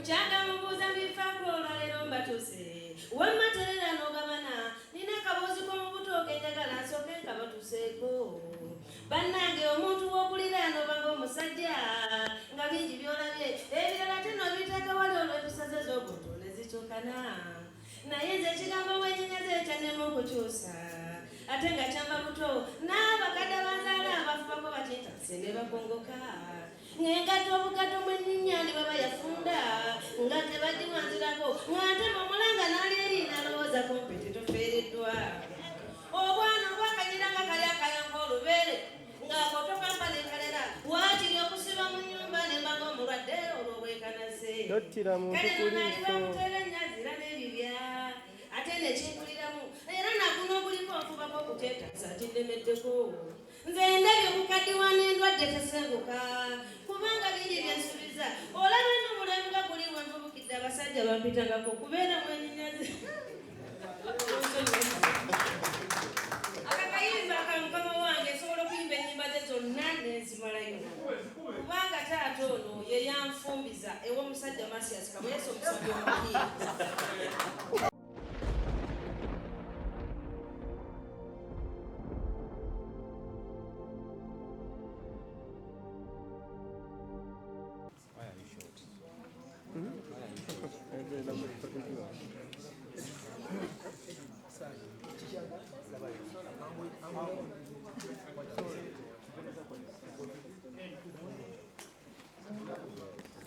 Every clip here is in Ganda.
Bukyanga mubuuza mbifaako, olwaleero mbatuuse. Wamma terera n'ogabana, nina akaboozi k'omubuto kenjagala nsooke nkabatuseeko. Bannange, omuntu w'okuliraano obanga omusajja nga bingi by'olabye, ebirala ate n'obiteeka wali olw'empisa ze z'obuntu ne zikyukana. Naye nze ekigambo wenyinyaza ekyannema okukyusa, ate nga kyamba buto, n'abakadde abanzaala abafubako bakintase ne bakongoka ng'engatto obugatto mwenyinya ne baba yafunda nga tebagiwanzirako, nga ntema omulanga n'ali eri n'alowooza kumpi titufeereddwa. Obwana obwakanyira nga kali akayonka olubeere ng'akotoka mba ne kalera, waakiri okusiba mu nnyumba ne mba ng'omulwadde olw'obwekanaze. Tottira muntu Kale ku nno naaliwa liiso. muteera nnyazira n'ebibya ate nekinkuliramu, era naguno guliko nfubako okukyetaasa kindemeddeko. Nze ndabye okukaddiwa n'endwadde tesenguka, kubanga bingi byensuubiza. Olaba nno omulembe nga guli wenvubukidde, abasajja bampitangako kubeera mwenyinyazi. Akakayimba ka mukama wange, nsobola okuyimba ennyimba ze zonna nenzimalayo, kubanga taata ono ye yanfumbiza ew'omusajja Masias Kaweesa, omusajja omupiira. Why are you short? Why are you short?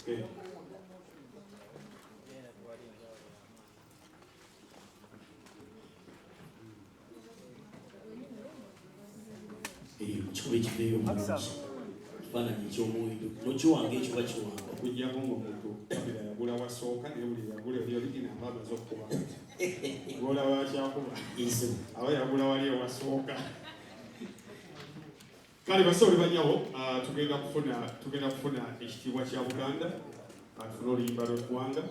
Okay. Eyo kikuba ekiveeyo omulungi, kifaananyi eky'omuwendo nokiwanga ekyo bakiwanga. Okuggyako ng'omuntu kamera yagula wasooka, naye buli yagula eri origina aba amaze okukuba kati gwolaba akyakuba Ensibu. Aba yagula wali ewasooka. Kale basobola banyawo, tugenda kufuna ekitiibwa kya Buganda, tufune oluyimba lw'eggwanga,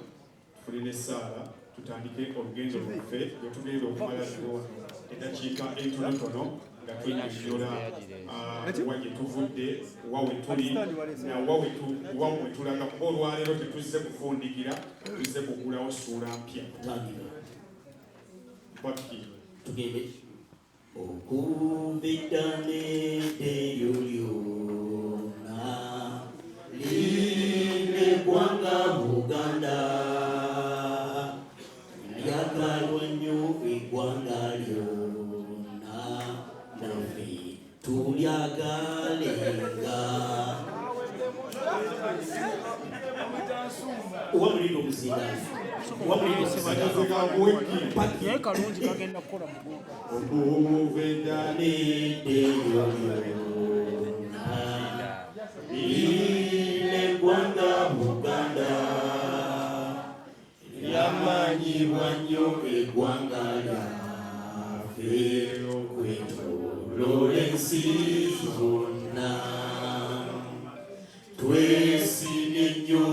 tufune n'essaala, tutandike olugendo lwaffe lwe tugenda okumala nalwo wano eddakiika entonotono nga twenyonnyola wa gye tuvudde, wa we tuli na wa we tulaga, kuba olwaleero tetuzze kufundikira, tuzze kugulawo ssuula mpya. Kutandika. Mpakki. Tugende okuva edda n'eddeeyo lyonna lino eggwanga Buganda lyagalwa nnyo eggwanga lyonna, naffe tulyagalenga. Owa muliro omuzinda, owa muliro omuzinda. Naye kalungi kagenda kukola mugongo. Okuva edda n'eddeeyo lyonna lino eggwanga Buganda lyamanyibwa nnyo eggwanga lyaffe okwetooloola ensi zonna. Twesimye nnyo,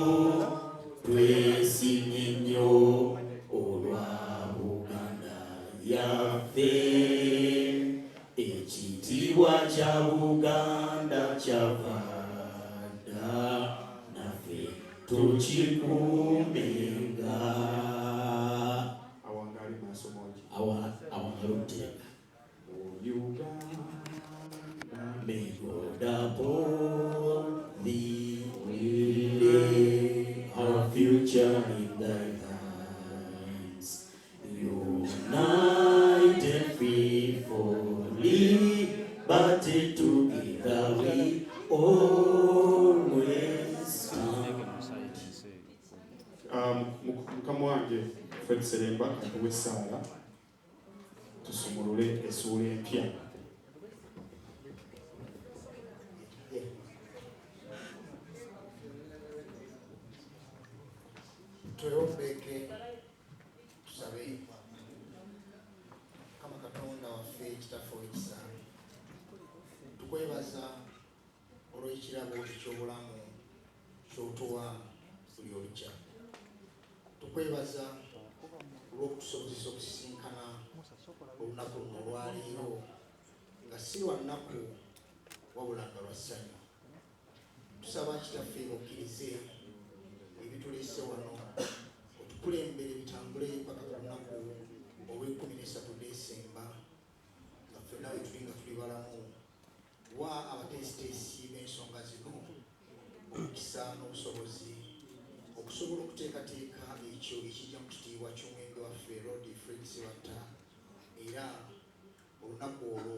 twesimye nnyo olwa Buganda yaffe. Ekitiibwa kya Buganda kyava dda, naffe tukikuumenga. Awangaali maaso mongi. Awangala omuteeka. Uganda. May God uphold thee, we lay our future in thy hands. United, free for liberty, together we always stand. Mukama wange Fred Seremba atuwa essaala tusumulule essuula empya. Twewombeke tusabe. Mukama Katonda waffe, Kitaffe ow'ekisa, tukwebaza olw'ekirabo eky'obulamu ky'otuwa buli olukya. Tukwebaza olw'okutusobozesa okusisinkana olunaku luno olwaleero, nga si lwa nnaku wabula nga lwa ssanyu. Tusaba, Kitaffe, okkirize ebituleese wano. Okusobola okuteekateeka ekyo ekijja mu kitiibwa ky'omwenge waffe Lord Fred Ssebatta, era olunaku olwo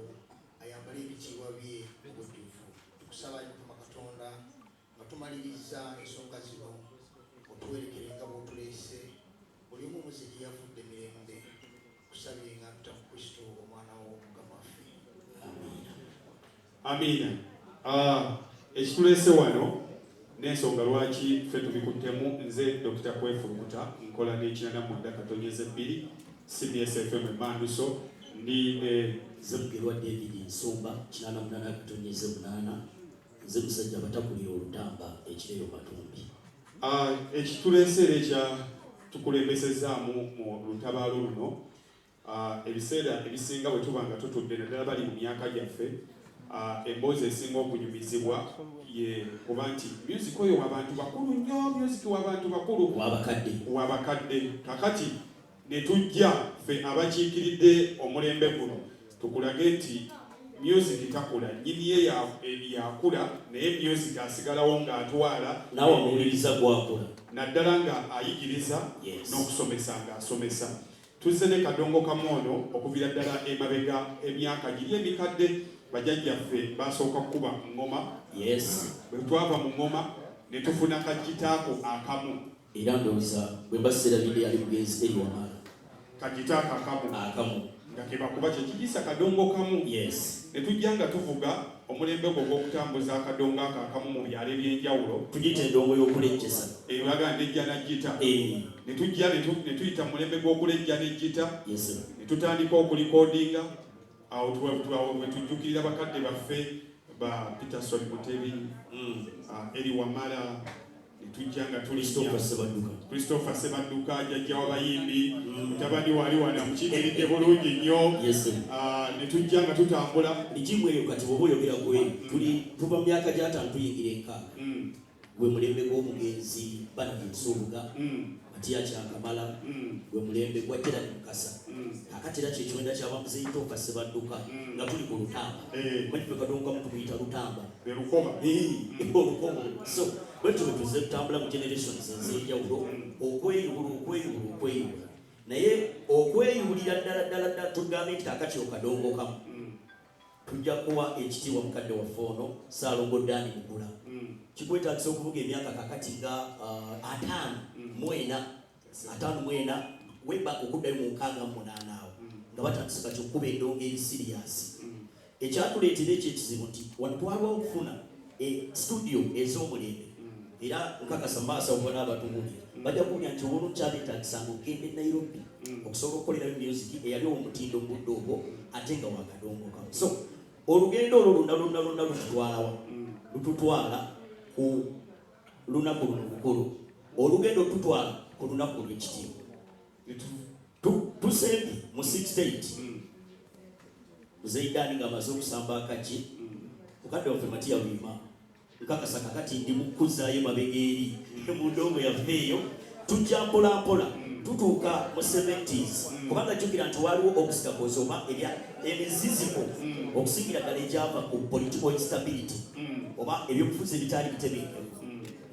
ayambale ebitiibwa bye mu bujjuvu. Tukusaba ayi Mukama Katonda, nga tumaliriza ensonga zino, otuwerekere nga bw'otuleese, buli omu omuze gye yavudde mirembe. Kusabye nga mpita mu Kristo omwana wo Mukama waffe. Amiina. Ekituleese wano n'ensonga lwaki ffe tubikuttemu, nze Dr. Kwefulukuta, nkola n'ekinana mwenda katonyeza ebbiri CBS FM Emanduso, ndi ne Nze Mugerwa David Nsumba, 88.8, nze musajja abatakulira olutamba ekireyo matumbi. Ekituleese era ekya tukulembesezaamu mu lutabaalo luno, ebiseera ebisinga bwe tuba nga tutudde, naddala bali mu myaka gyaffe, emboozi esinga okunyumizibwa ye kuba nti music oyo w'abantu bakulu nnyo, music w'abantu bakulu, w'abakadde, w'abakadde. Kakati ne tujja ffe abakiikiridde omulembe guno tukulage nti music takula, nnyini ye yakula, naye music asigalawo ng'atwala. Naawe omuwuliriza gwakula, naddala nga ayigiriza n'okusomesa ng'asomesa. Tuzze ne kadongo kamu ono okuviira ddala emabega, emyaka giri emikadde, bajjajjaffe basooka kukuba ngoma. Bwe twava mu ngoma ne tufuna kagitaako akamu. Era ndowooza bwe mba serabidde yali mugenzi Eri Wamala. Kagitaako akamu akamu nga kebakuba kyekigisa kadongo kamu. Ne tujja nga tuvuga omulembe gwo ogw'okutambuza akadongo ako akamu mu byalo ebyenjawulo. Tugiyita endongo y'okulejjesa. Ebaga ndejja na gita. Ne tujja ne tuyita mu mulembe gw'okulejja ne gita. Ne tutandika okulikodinga. Awo we tujjukirira bakadde baffe ba Peterson Mutebi, Eri Wamala, ne tujja nga Christopher Sebadduka. Christopher Sebadduka, jjajja w'abayimbi, mutabani wali wano amukiikiridde bulungi nnyo. Ne tujja nga tutambula. Ligimu eyo kati bw'oba oyogera ku eyo, tuli tuva mu myaka gy'ataano tuyingira enkaaga. Gwe mulembe gw'omugenzi Bernard Nsubuga, Matiya Kyakamala, gwe mulembe gwa Gerald Mukasa. Kakati era kyekiwenda ky'abamuzeeyi Tooka Sebadduka nga tuli ku lutamba. Manyi ffe kadongo kamu tumuyita lutamba. Lukoba. Olukoba. So bwetyo bwe tuzze tutambula mu generations ez'enjawulo, okweyubula, okweyubula, okweyubula. Naye okweyubulira ddala ddala ddala tugambe nti kaakati okadongo kamu tujja kuwa ekitiibwa mukadde waffe ono Ssaalongo Dan Mugula. Kikwetaagisa okuvuga emyaka kakati nga 54, 54 weba okuddayo mu 68 awo nga batandise kati okukuba endongo eri serious. Ekyatuleetera ekyo ekizibu nti wano twalwawo okufuna studio ez'omulembe, era nkakasa mu maaso awo bonna abatuwulira bajja kuwulira nti olwo kyabetaagisanga okugenda e Nairobi okusobola okukolerayo music eyali ow'omutindo mu budde obwo ate nga wakadongo kamu. So olugendo olwo lwonna lwonna lwonna lututwalawa? Lututwala ku lunaku luno lukulu, olugendo tutwala ku lunaku olw'ekitiibwa. Tusembye mu 68, Muzeeyi Dan ng'amaze okusamba akaki, mukadde waffe Matiya Luyima. Nkakasa kakati ndi mukuzaayo mabega eri mu ndongo yaffe eyo, tujja mpola mpola tutuuka mu 70s, kubanga jjukira nti waliwo obstacles oba emiziziko okusingira ddala egyava ku political instability oba ebyobufuzi ebitaali bitebenkevu.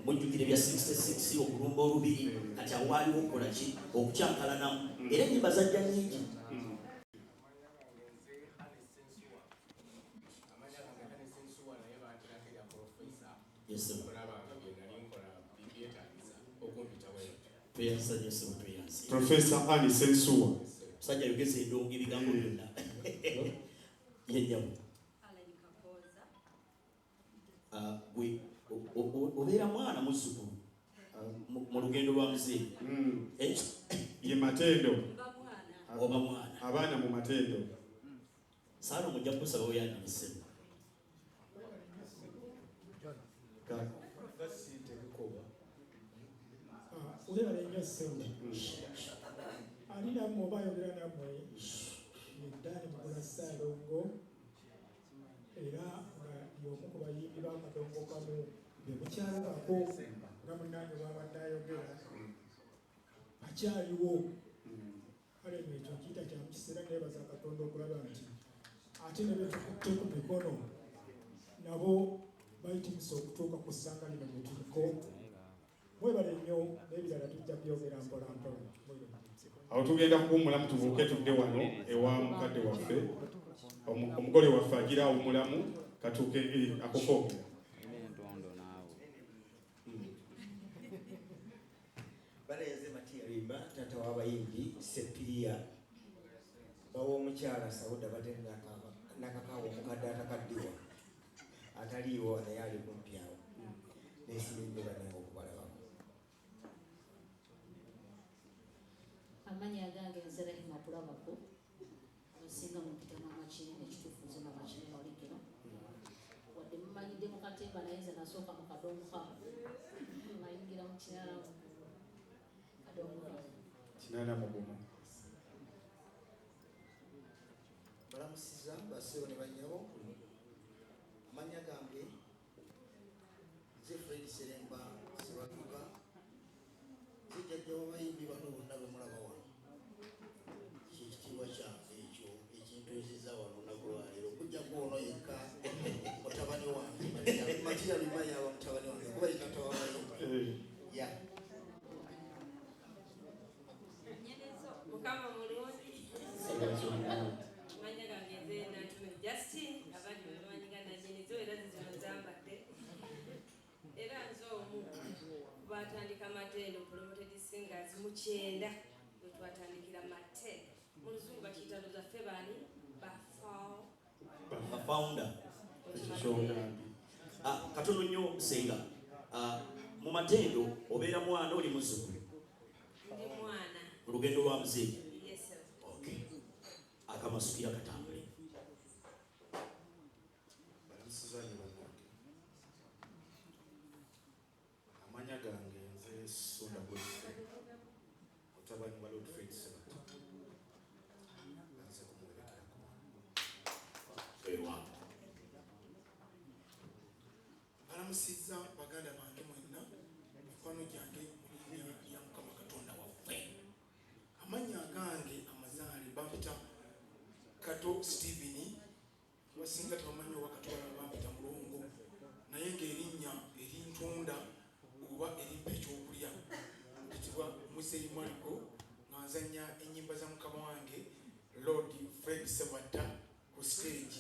Mujjukira ebya 66, okulumba olubiri. Kati awo waaliwo okukola ki? Okukyankalanamu, era ennyimba zajja nnyingi. Nze Hannes Nsuwa. Amanya gange Hannes Nsuwa, naye bantirako erya Professor. Yes, sir. Okulaba nga bye nali nkola byetaagisa okumpita bwe batyo. Tweyanza nnyo ssebo, tweyanze. Professor Anise Nsuwa. Musajja yogeza endongo, ebigambo byonna yennyabo. Allen Kakooza. Gwe obeera mwana muzzukulu mu lugendo lwa muzeeyi? Eh? Ye Matendo. Mba mwana. Oba mwana. Abaana mu Matendo. Saala omujja kukusaba oyanjule ssebo. Webale nnyo ssebo. Ali nammwe oba ayogera nammwe ye Dani Mugula Ssaalongo, era nga y'omu ku bayimbi b'akadongo kamu be mukyalabako nga munnange bw'abadde ayogera akyaliwo. Kale nno ekyo nkiyita kya mukisa, era neebaza Katonda okulaba nti ate ne betukutte ku mikono nabo bayitimisa okutuuka ku ssanga lino lye tuliko. Mwebale nnyo. nnyo, n'ebirala tujja byogera mpola mpola. Awo tugenda kuwummulamu, tubuuke tudde wano ewa mukadde waffe, omugole waffe agira awummulamu katuuke akokoogera. Baleeze Matiya Limba, taata w'abayimbi Sepiriya, bawa omukyala Sauda badde nakakaawa omukadde atakaddiwa ataliiwo naye ali kumpi awo. Nesimidde bannange okubalabako. Amannya agange nze Rahima Kulabako, abasinga mumpita Maama Kinene. Ekituufu nze Maama Kinene oligero, wadde mumanyidde mu katemba, naye nze nasooka mu kadongoka, nayingira mu kinaana kadongoka. 81. Balamusiza bassebo ne bannyabo. Amannya gange nze Fred Seremba Sebatuka, nze jjajja w'abayimbi bano bonna bemulaba wano. Kyekitiibwa kyange ekyo ekintuuziza wano olunaku lwaleero, okujjako ono yekka mutabani wange Matiya Lima, yaba mutabani wange kuba ye taata w'abayimbi ya. Mukama mulungi. Amannya gange nze Nantume Justin, abandi bamanyi nga Nanyinizo, era zizino zambadde. Era nze omu batandika Matendo Promoted Singers mu 90, bwe twatandikira Matendo. Mu Luzungu bakiyita ndoza ffe baani bafao. Bafounder. Ekyo. Katono nnyo senga. Mu Matendo obeera mwana, oli muzzukulu? Ndi mwana. Mu lugendo lwa muzeeyi? Yes sir. Okay, akamasukira katambule. Balamusiza nnyo bannange. Amannya gange nze Sunda Godfrey, mutabani wa Lord Fred Sebatta, nze kumuwerekerako. Weewaawo. Balamusizza baganda bange mwenna, mikwano gyange, mu linnya lya Mukama Katonda waffe. Amannya agange amazaale bampita Kato Steven. Basinga tebamanyi oba Kato, balala bampita Mulongo, naye ng'erinnya erintunda oba erimpa ekyokulya mpitibwa Muzeyi Mwaliko, nga nzanya ennyimba za mukama wange Lord Fred Sebatta ku stage.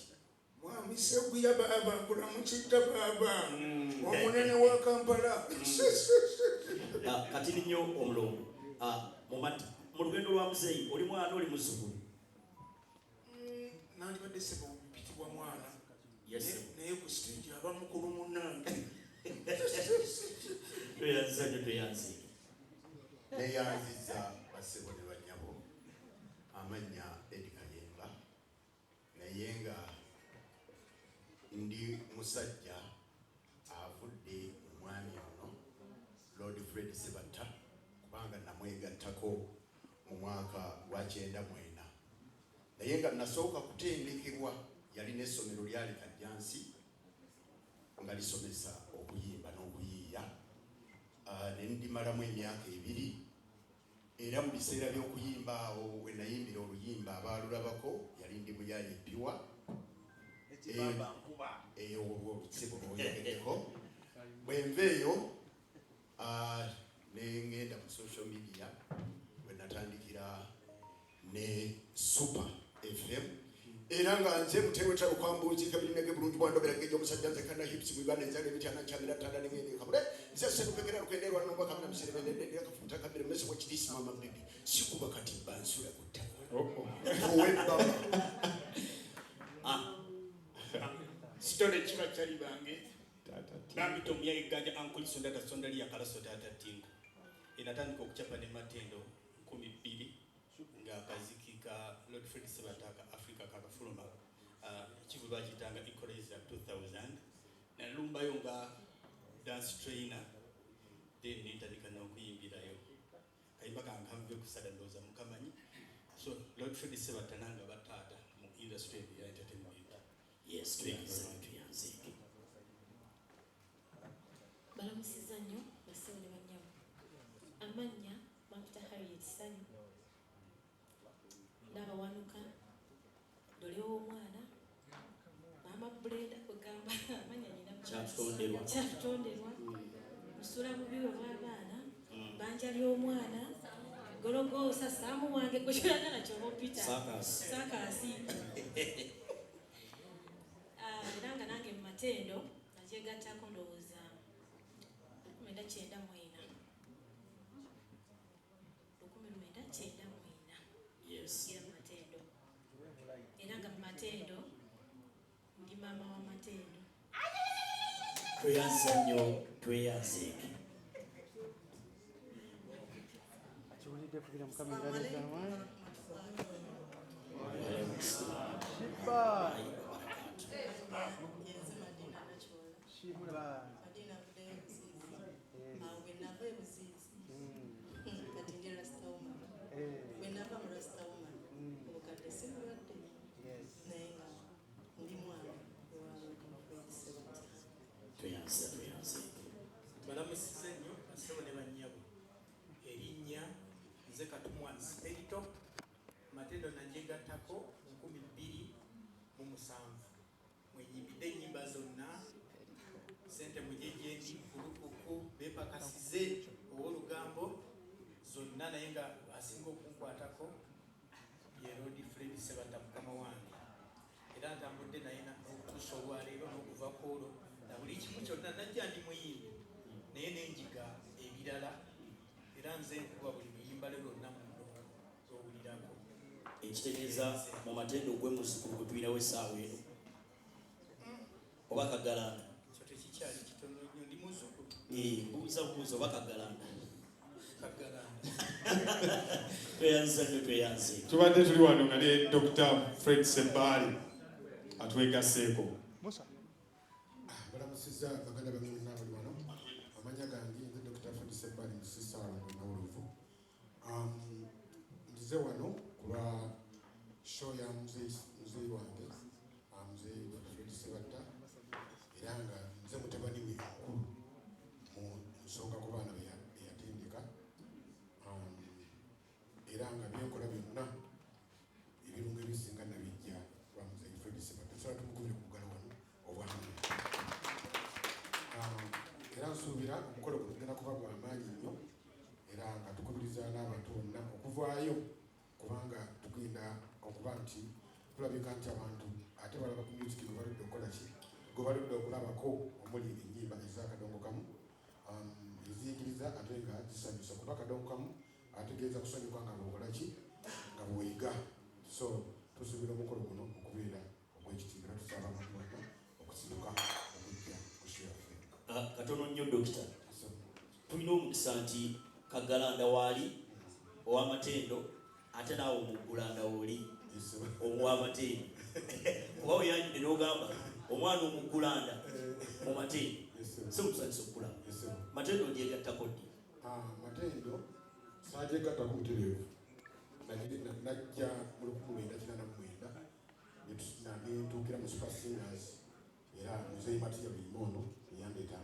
Mwami Seguya baaba, kulamukitta baaba omunene wa Kampala. Kati nnyo omulongo. Mu lugendo lwa muzeeyi oli mwana, oli muzzukulu? Nandibadde sebo mpitibwa mwana. Yes, sir. Naye ku stage aba mukulu munnange. Tweyanziza nnyo, tweyanziike. Neyanziza bassebo ne bannyabo. Amannya Edi Kayemba, naye nga ndi musajja avudde mu mwami ono Lord Fred Sebatta, kubanga namwegattako mu mwaka gwa 94, naye nga nasooka kutendekebwa, yalina essomero lyali Kajjansi nga lisomesa okuyimba n'okuyiiya. Ne ndimalamu emyaka 2, era mu biseera by'okuyimba awo we nayimbira oluyimba abaalulabako, yali ndi muyaye epiwa eyo olwo olusibo lwoyogeddeko. Bwe nva eyo ne ngenda mu social media, bwe natandikira ne Super FM, era nga nze muteewetalo kwambuuzi kabirinage bulungi bwandobera gejo omusajja nze kana hips mu Uganda, nzale emityana nkyamira ttanda nengende kabule, nze serupekera lukenderwa nomba kamina muserebendendera kafuta kabire mmese wekirisi mama bibi sikuba kati bansula ku ttaka owebbaba. Sitole kiba kyali bange bambita omuyayi ganja ankulisonda tasonda liya kalaso taata tingo. Enatandika okucapa ne Matendo 2000 nga akaziki ka Lord Fred Sebataka Africa kakafuluma. Ekivu bakiyitanga Equalizer 2000, nalumbayo nga dance trainer, then nentandika n'okuyimbirayo kayimba kange kanve kusala, ndowooza mukamanyi. So Lord Fred Sebatta nanga bataata mu industry ya entertainment. Yes, tweyanze, tweyanzeeke. Balamusiza nnyo bassebo ne bannyabo. Amannya bampita Harriet Sanyu, ndaba wanuka dole w'omwana maama Brenda, kwegamba amannya nyina. Kyatutonderwa. Kyatutonderwa, musula bubi bwe bw'abaana. Kakoosa Saamu wange gwe kyoyagala kyoba opita. Saakasi. Saakasi. Era nga nange mu Matendo nagyegattako ndowooza 1994. 1994. Yes. Era mu Matendo. Era nga mu Matendo ndi maama wa Matendo. Tweyanza nnyo, tweyanzeeke. Akiwulidde kubira Mukama engalo z'amaanyi. Shiba. Yenze Madina Nakiwala. Shiba. Madina avuddeyo Buziizi. Awo bwe nava e Buziizi, kati ndi Rasta woman. Bwe nava mu Rasta woman, obukadde si bulwadde. Naye nga ndi mwana wa Lord Sebatta. Tweyanza, tweyanzeeke. Balamusize nnyo bassebo ne bannyabo. Erinnya nze Katumwa Spirito. Matendo nagyegattako 2007. Mwenyimbidde ennyimba zonna. Ssente mugye gyendi, kulukuku, beepakasize, ow'olugambo zonna, naye nga asinga okunkwatako ye Lord Fred Sebatta mukama wange. Era ntambudde naye n'okutuusa olwaleero n'okuva ku olwo na buli kimu kyonna. Najja ndi muyimbi naye nenjiga ebirala, era nze nkuba buli luyimba lwe lwonna mu ndongo lw'owulirako. Ekitegeeza mu Matendo gwe muzzukulu gwe tulinawo essaawa eno oba Kagalanda? Ekyo tekikyali kitono nnyo, ndi muzzukulu. Mbuuza buuza oba Kagalanda. Kagalanda. Tweyanza nnyo, tweyanze. Tubadde tuli wano nga ne Dr. Fred Sebbaale atwegasseeko. Balamusizza baganda bange mwenna abali wano. Amanya gange nze Dr. Fred Sebbaale Musisi Ssaalongo Nawolovu. Nzize wano ku lwa show ya muzeeyi wange, muzeeyi Dr. Fred Sebatta, era nga nze mutabani we mukulu mu nsonga ku baana be yatendeka. Era nga byenkola byonna ebirungo ebisinga nabijja lwa muzeeyi Fred Sebatta. Tusaba tumukubire ku mugalo wano obwami. Era nsuubira omukolo guno gugenda kuba gwa maanyi nnyo, era nga tukubiriza n'abantu bonna okuvaayo, kubanga tugenda okuba nti tulabika nti abantu ate balaba ku music gwe baludde okukola ki, gwe baludde okulabako, omuli ennyimba ez'akadongo kamu, eziyigiriza ate nga zisanyusa, kuba akadongo kamu ategeeza kusanyuka nga bw'okola ki, nga bw'oyiga. So tusuubira omukolo guno okubeera ogw'ekitiibwa, era tusaba abantu bonna okusibuka okujja ku show yaffe. Katono nnyo dokita, tulina omukisa nti Kagalanda waali ow'amatendo, ate naawe omuggulanda wooli ow'amatendo, kuba weyanjudde n'ogamba omwana omuggulanda mu matendo. Si mutusanyusa okukulaba. Matendo ogyegattako ddi? Matendo saagyegattako butereevu. Najja mu 1989 nentuukira mu Super Singers, era muzeeyi Matiya Luyima ono eyandeeta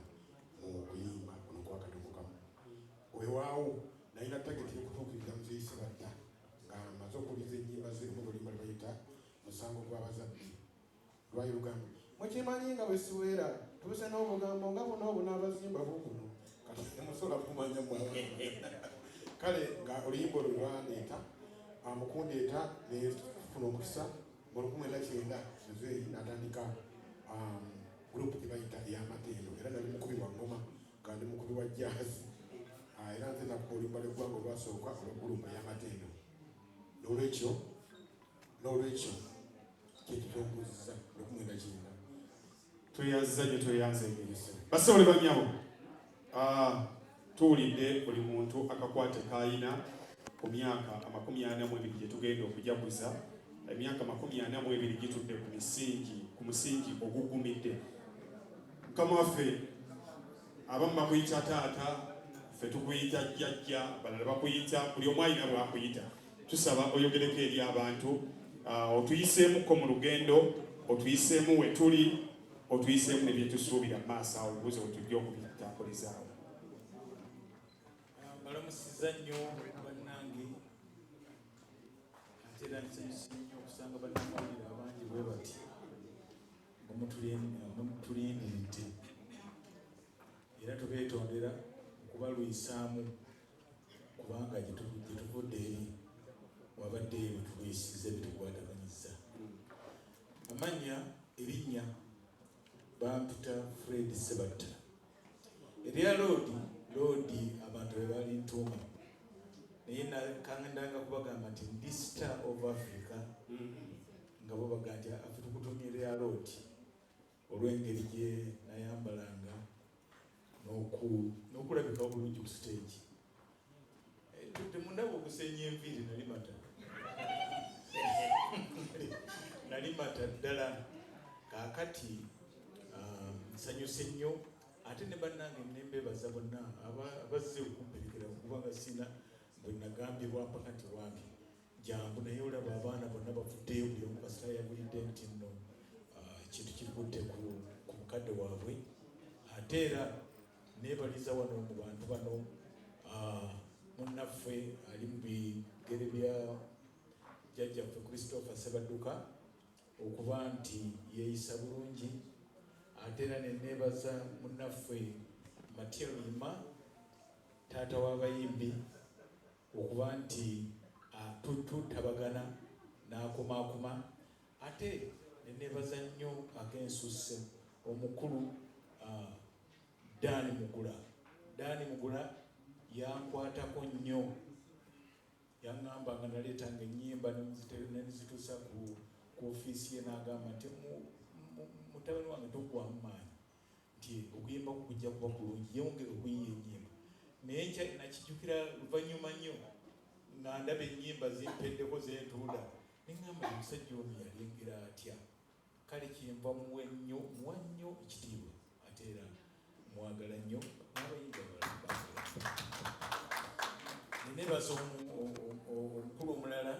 mu kuyimba kuno kwa Kadongo Kamu. Weewaawo nalina target y'okutuukirira muzeeyi Sebatta nga mmaze okuwuliriza ennyimba ze, omuli oluyimba lwe bayita Musango gw'Abazadde, lwali lugamba mukimanyi nga bwe siweera tuuse n'obugambo nga buno obunaabazimba bubuno, kati temusobola kumanya mmwe. Kale nga oluyimba olwo lwandeeta mukundeeta, nefuna omukisa mu 1990 muzeeyi n'atandika group gye bayita ey'amatendo, era nali mukubi wa ngoma nga ndi mukubi wa jazz. Era nze nakuba oluyimba lw'eggwanga olwasooka olwa group ey'amatendo. N'olwekyo kyekitongozza 1990. Tweyanziza nnyo, tweyanze. Bassebo ne bannyabo, tuwulidde buli muntu akakwate k'ayina ku myaka 42 gye tugenda okujaguza. Emyaka 42 gitudde ku misingi, ku musingi ogugumidde. Mukama waffe, abamu bakuyita taata, ffe tukuyita jjajja, balala bakuyita, buli omu alina bw'akuyita. Tusaba oyogereko eri abantu, otuyiseemukko mu lugendo, otuyiseemu we tuli, otuyiseemu ne bye tusuubira mu maaso awo, ebibuuzo bwe tujja okubitambulizawo. Mbalamusizza nnyo bannange, ate era nsanyuse nnyo okusanga bannamawulire abangi bwe bati nga mutulindiridde, era tubeetondera okubalwisaamu Kubanga gye tuvudde eri wabadde bwetulwisiza ebitukwataganyiza. Amannya, erinnya bampita Fred Sebatta. Erya Loodi, Loodi abantu be balintuuma, naye nakandanga kubagamba nti ndi Star of Africa, nga bo bagamba nti afe tukutumye erya Loodi olw'engeri gye nayambalanga n'okulabika obulungi ku stage. Temundaba okusenya enviiri, nali mata, nali mata ddala. Kaakati nsanyuse nnyo, ate ne bannange nembeebaza bonna abazze okumperekera, kubanga sina bwe nagambye bwampaka nti wange jangu, naye olaba abaana bonna bavuddeyo, buli omu kasita yabulidde nti nno ekintu kirikutte ku mukadde waabwe. Ate era neebaliza wano mu bantu bano munnaffe ali mu bigere bya jjajjaffe Christopher Ssebadduka okuba nti yeeyisa bulungi. Ate era neneebaza munnaffe Matia Luyima, taata w'abayimbi, okuba nti tutabagana n'akumaakuma. Ate neneebaza nnyo ak'ensusse omukulu Dani Mugula. Dani Mugula yankwatako nnyo, yaŋŋamba nga naleetanga ennyimba nenzituusa ku ofiisi ye, n'agamba nti mutabani wange toggwamu maanyi, nti okuyimba kujja kuba kulungi, yongera okuyiiya ennyimba. Naye nakijjukira luvannyuma nnyo nga ndaba ennyimba zimpeddeko zentunda, neŋŋamba omusajja ono yalengera atya? Kale kyenva muwe nnyo, muwa nnyo ekitiibwa, ate era mwagala nnyo n'abayimbi abalala baagala. Neneebaza omukulu omulala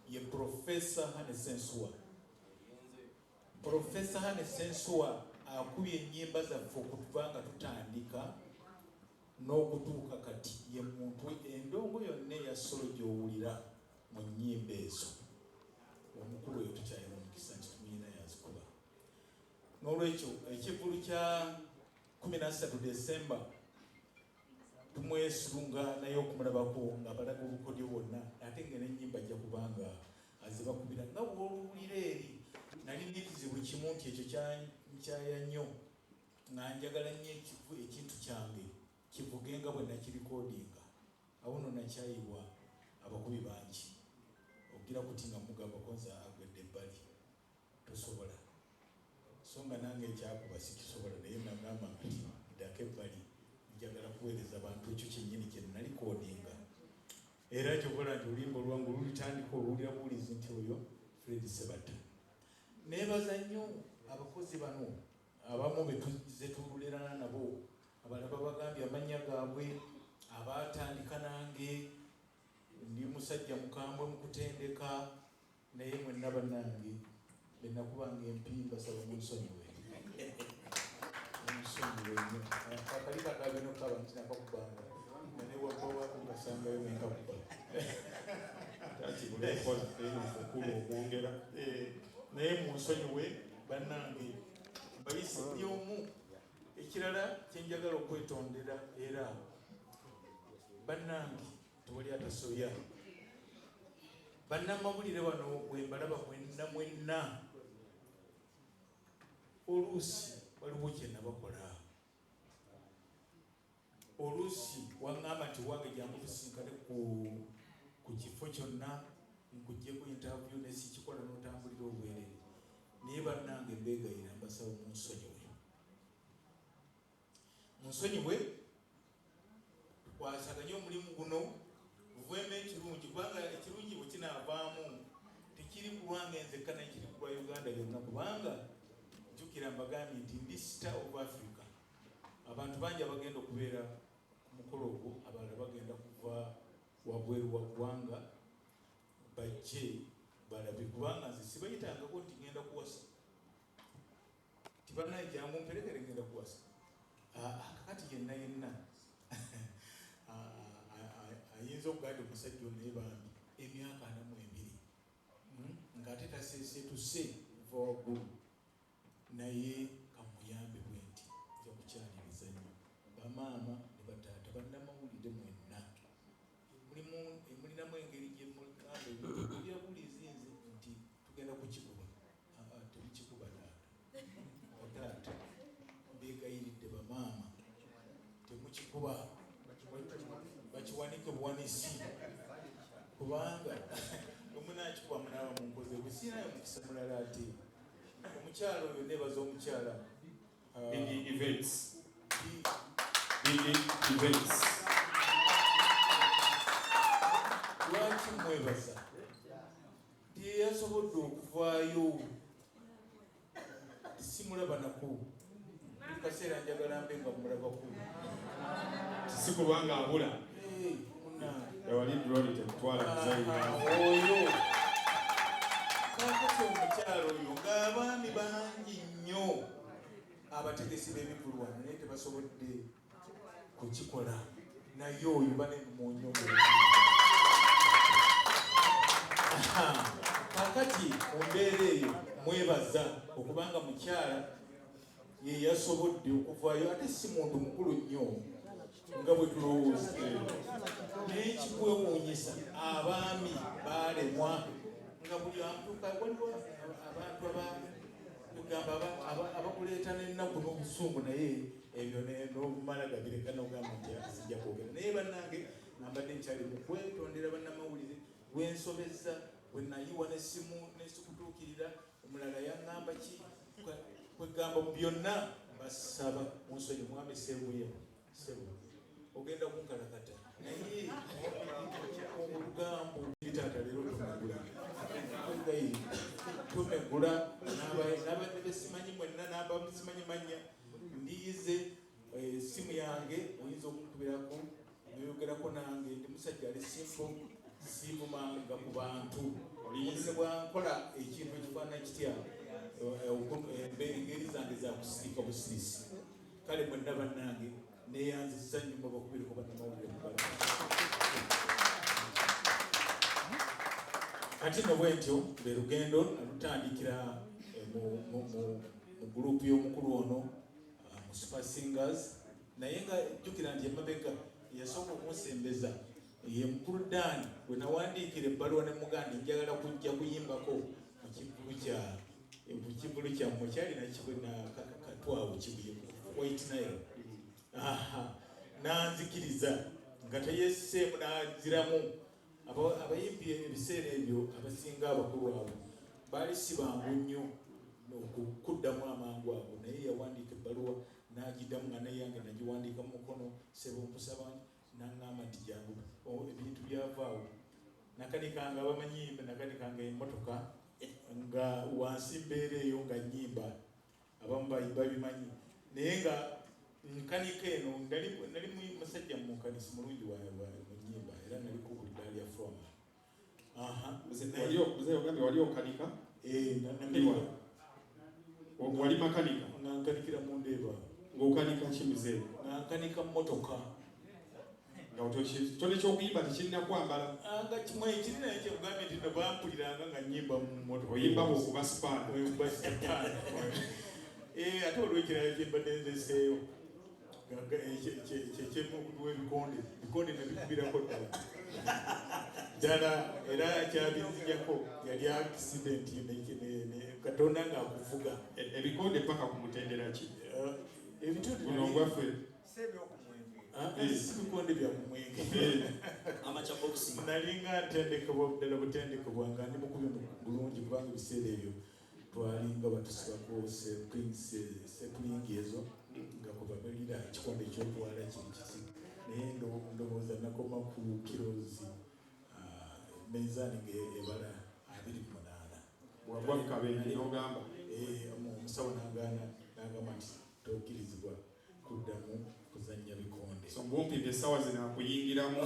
ye Profesa Hane Sensuwa. Profesa Hane Sensuwa akubye ennyimba zaffe okuva nga tutandika n'okutuuka kati. Ye muntu endongo yonna eya solo gy'owulira mu nnyimba ezo, omukulu oyo tukyalina omukisa nti tumuyina yazikuba. N'olwekyo ekivvulu kya 13 Desemba tumwesunga naye okumulabako nga balaga obukodyo bwonna, ate nga n'ennyimba ajja kubanga azibakubira nga bw'oluwulira eri. Nali n'ekizibu kimu nti ekyo kyankyaya nnyo, nga njagala nnyo ekintu kyange kivuge nga bwe nakirikodinga. Awo nno nakyayibwa abakubi bangi okugira kuti nga mugamba konza agwedde ebbali tosobola, so nga nange ekyakuba sikisobola, naye nagamba nti ddako ebbali, njagala kuweereza bantu ekyo kyennyini kye nalikodinga. Era kyokola nti oluyimba olwange olulitandika oluwulira buwulizi nti oyo Fred Sebatta. Neebaza nnyo abakozi bano abamu betuzze tulerana nabo, abalala babagambye amannya gaabwe, abaatandika nange. Ndi musajja mukambwe mu kutendeka, naye mwenna bannange benakubanga empi mbasaba munsonyiwe, munsonyiwe nnyo. Akali kakabe nokaba nti nakakubanga nga newabawako ngasangayo nenkakuba. Takibulekola omukulu omwongera. Naye munsonyiwe bannange, mbayise buli omu. Ekirala kyenjagala okwetondera era bannange, tewali atasobya. Bannamawulire bano bwe mbalaba mwenna mwenna, oluusi waliwo kye nabakola, oluusi waŋŋamba nti wange jangu tusinkane ku kifo kyonna nkuggyeko interview, ne sikikola n'otambulira obwerere. Naye bannange mbeegayira, mbasaba munsonyiwe, munsonyiwe, tukwasaganye omulimu guno guveemu ekirungi, kubanga ekirungi bwe kinaavaamu tekiri ku lwange nzekka, naye kiri ku lwa Uganda yonna. Kubanga jjukira mbagambye nti ndi Star of Africa. Abantu bangi abagenda okubeera ku mukolo ogwo, abalala bagenda kuva wabweru wa ggwanga bajje balabe, kubanga nze sibayitangako nti ngenda kuwasa, tibanaye jangu mperekere ngenda kuwasa. Kakati yenna yenna ayinza okugaa nti omusajja ono naye bambi emyaka 42 ng'ate taseeseetuse kuva waggulu, naye kamuyambe bwe nti nja kukyaniriza nnyo bamaama ne bataata bannamawulire mwenna. Nkiwanike buwanisi, kubanga omunakikuba munaaba munkoze bwe sirinayo mukisa mulala. Ate omukyala oyo, nebaza omukyala Big Events. Big Events. Lwaki mwebaza? Nti yasobodde okuvaayo, simulaba naku buli kaseera, njagala mbe nga mulabako. Si kubanga abula. Ewali drone tekutwala muzeeyi. Oyo kakati omukyalo oyo, ng'abaami bangi nnyo abategesi b'ebivulu wano, naye tebasobodde kukikola, naye oyo banemunyo. Kakati mu mbeera eyo mwebaza okubanga mukyala ye yasobodde okuvaayo, ate si muntu mukulu nnyo nga bwe tulowooza. Naye kikwewuunyisa, abaami baalemwa, nga buli amtuuka waliwo abantu kugamba abakuleeta n'ennaku n'obusungu, naye ebyo n'obumala gabireka n'ogamba nti sijja kwogera. Naye bannange, nambadde nkyali mu kwetondera bannamawulire gwensobezza, bwe nayiwa n'essimu nesikutuukirira, omulala yaŋŋamba ki, kwegamba mu byonna basaba munsonyi. Mwami Sebuya, sebo, ogenda kunkalakata, naye olugambo taata leero tumegula, tumegula n'abadde besimanyi mwenna, n'abasimanyi mannya, ndiyize essimu yange oyinza okunkubirako noyogerako nange. Ndi musajja ali simple, sivumanga ku bantu. Omuntu bwankola ekintu ekifaanana kitya, engeri zange zakusirika busirisi. Kale mwenna bannange, neyanziza nnyo, bakubireko bannamawulire mugala. Kati no bwentyo lwe lugendo nalutandikira mu gurupu y'omukulu ono, mu Super Singers. Naye nga jjukira nti emabega yasooka okunsembeza ye mukulu Dan, bwe nawandiikira ebbaluwa ne muganda njagala kujja kuyimbako mu kivulu kya mu kivulu kyammwe kyali nakibwe katwawo Kibuye White Nile. Aha, nanzikiriza nga teyeseemu naziramu. Abayimbi ebiseera ebyo abasinga abakulu abo baali si bangu nnyo okukuddamu amangu ago, naye yawandiika ebbaluwa n'agiddamu, nga nayange nagiwandiika mu mukono, sebo nkusaba, naŋŋamba nti jangu. Ebintu byavaawo, nakanikanga, abamanyi nakanikanga emmotoka nga wansi mbeera eyo nga nnyimba, abamu babimanyi, naye nga nkanika eno nali musajja mukanisi mulungi mu nnyimba, era naliko buli ddaala lya froma. Ogambye wali okanika? Wali makanika? Nga nkanikira mu Ndeeba. Ng'okanika ki, muzeeyi? Nga nkanika mmotoka. Nga kitone ky'okuyimba tekirina kwambala? Nga kimwe kiri, naye kyekugambye nti no bampuliranga nga nnyimba mu mmotoka. Oyimba bw'okuba sipaana. Okuba sipaana. Ate olwekirala kyembadde nzeseeyo kyekyemu ebikonde, bikonde nabikubirako ddala ddala, era kyabinzijako yali accident, Katonda ng'akuvuga. Ebikonde paka ku mutendera ki? Ebitondo Guno ogwaffe. Si bikonde bya kumwenge. Amateur boxing. Nalinga ntendekebwa ddala butendekebwa nga ndi mukubi bulungi, kubanga ebiseera ebyo twalinga batusibako sepulingi ezo nga kubabalira ekikonde ekyotwala kiri kiti, naye ndowooza nakoma ku kirozi mezaani nga ebala 28. Wagwa mu kabenje n'ogamba? Omusawo nagaana, nagamba nti tokkirizibwa kuddamu kuzannya bikonde. So mbumpimbi essaawa zino akuyingiramu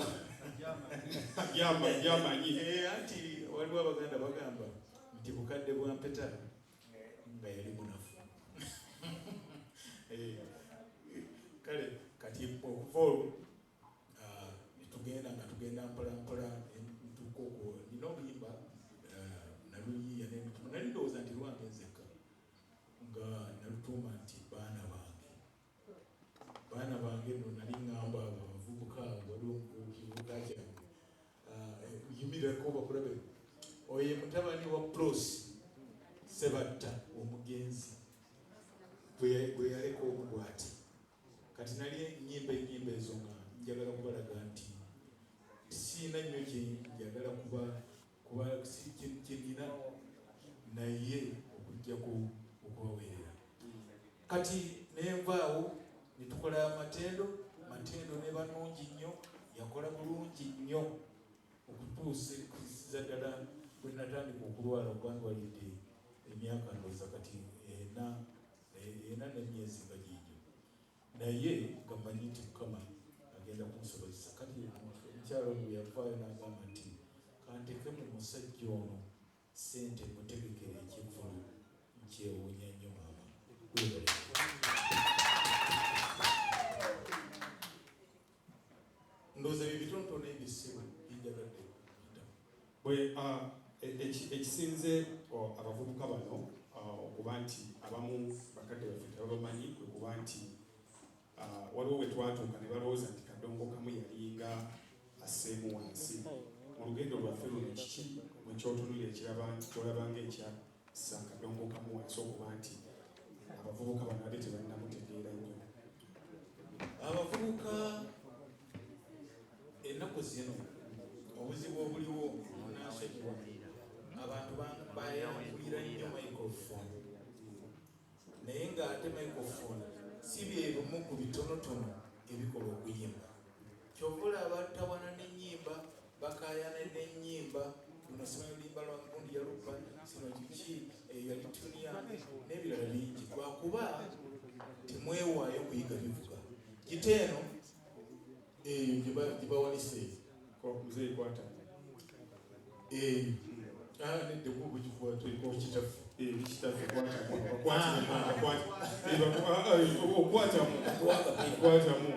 gyamanyi. Anti waliwo Abaganda bagamba nti bukadde bwa mpeta nga yali munafu. Kale kati okuva olwo netugenda nga tugenda mpola mpola, ntuuka okwo nina oluyimba naluyiiya nendutuma, nali ndowooza nti lwange nzekka, nga nalutuuma nti Baana Bange. Baana bange no nali ŋŋamba abo abavubuka, waliwo kivubuka kyange, yimirako bakulabe. Oyo ye mutabani wa Plos Sebatta omugenzi gwe yaleka omu bw'ati. Kati nali nyimba ennyimba ezo nga njagala kubalaga nti Siina nnyo kyenjagala kuba kuba kyenina naye okujjako okubaweerera. Kati nenvaawo netukola Matendo, Matendo ne banungi nnyo, yakola bulungi nnyo okutuusiza ddala bwe natandika okulwala ogwandwalidde emyaka ndowooza kati ena ena n'emyezi nga giigyo, naye nga mmanyi nti Mukama agenda kunsobozesa. Kati omukyala ono bwe yavaayo n'agamba nti kanteke mu musajja ono ssente mutegekere ekivvulu, nkyewuunya nnyo maama. Webale. Ndowooza bye bitonotono ebyo ssebo byenjagadde okuyitamu. Bwe ekisinze abavubuka bano okuba nti abamu bakadde baffe tebabamanyi kwe kuba nti waliwo we twatuuka ne balowooza nti Kadongo Kamu yalinga asseemu wansi mu lugendo lwaffe luno. Kiki mwe kyotunulira ekiraba kyolaba ng'ekyassa Kadongo Kamu wansi okuba nti abavubuka bano ate tebannamutegeera nnyo? Abavubuka ennaku zino obuzibu obuliwo munansonyiwa, abantu bayankulira nnyo microphone, naye ng'ate microphone si bye bimu ku bitonotono ebikola okuyimba. Kyova olaba tawana n'ennyimba, bakaayana n'ennyimba, luno simanyi oluyimba lwa gundi yaluba, sino kiki eyo yali tuni yange n'ebirala bingi, lwakuba temwewaayo kuyiga bivuga. Gita eno eyo gye bawanise eyo Muzeeyi kwata eyo nedda kuba kikwata ekitaffe. Ekitaffe kwatamu, okwatamu, kwatamu.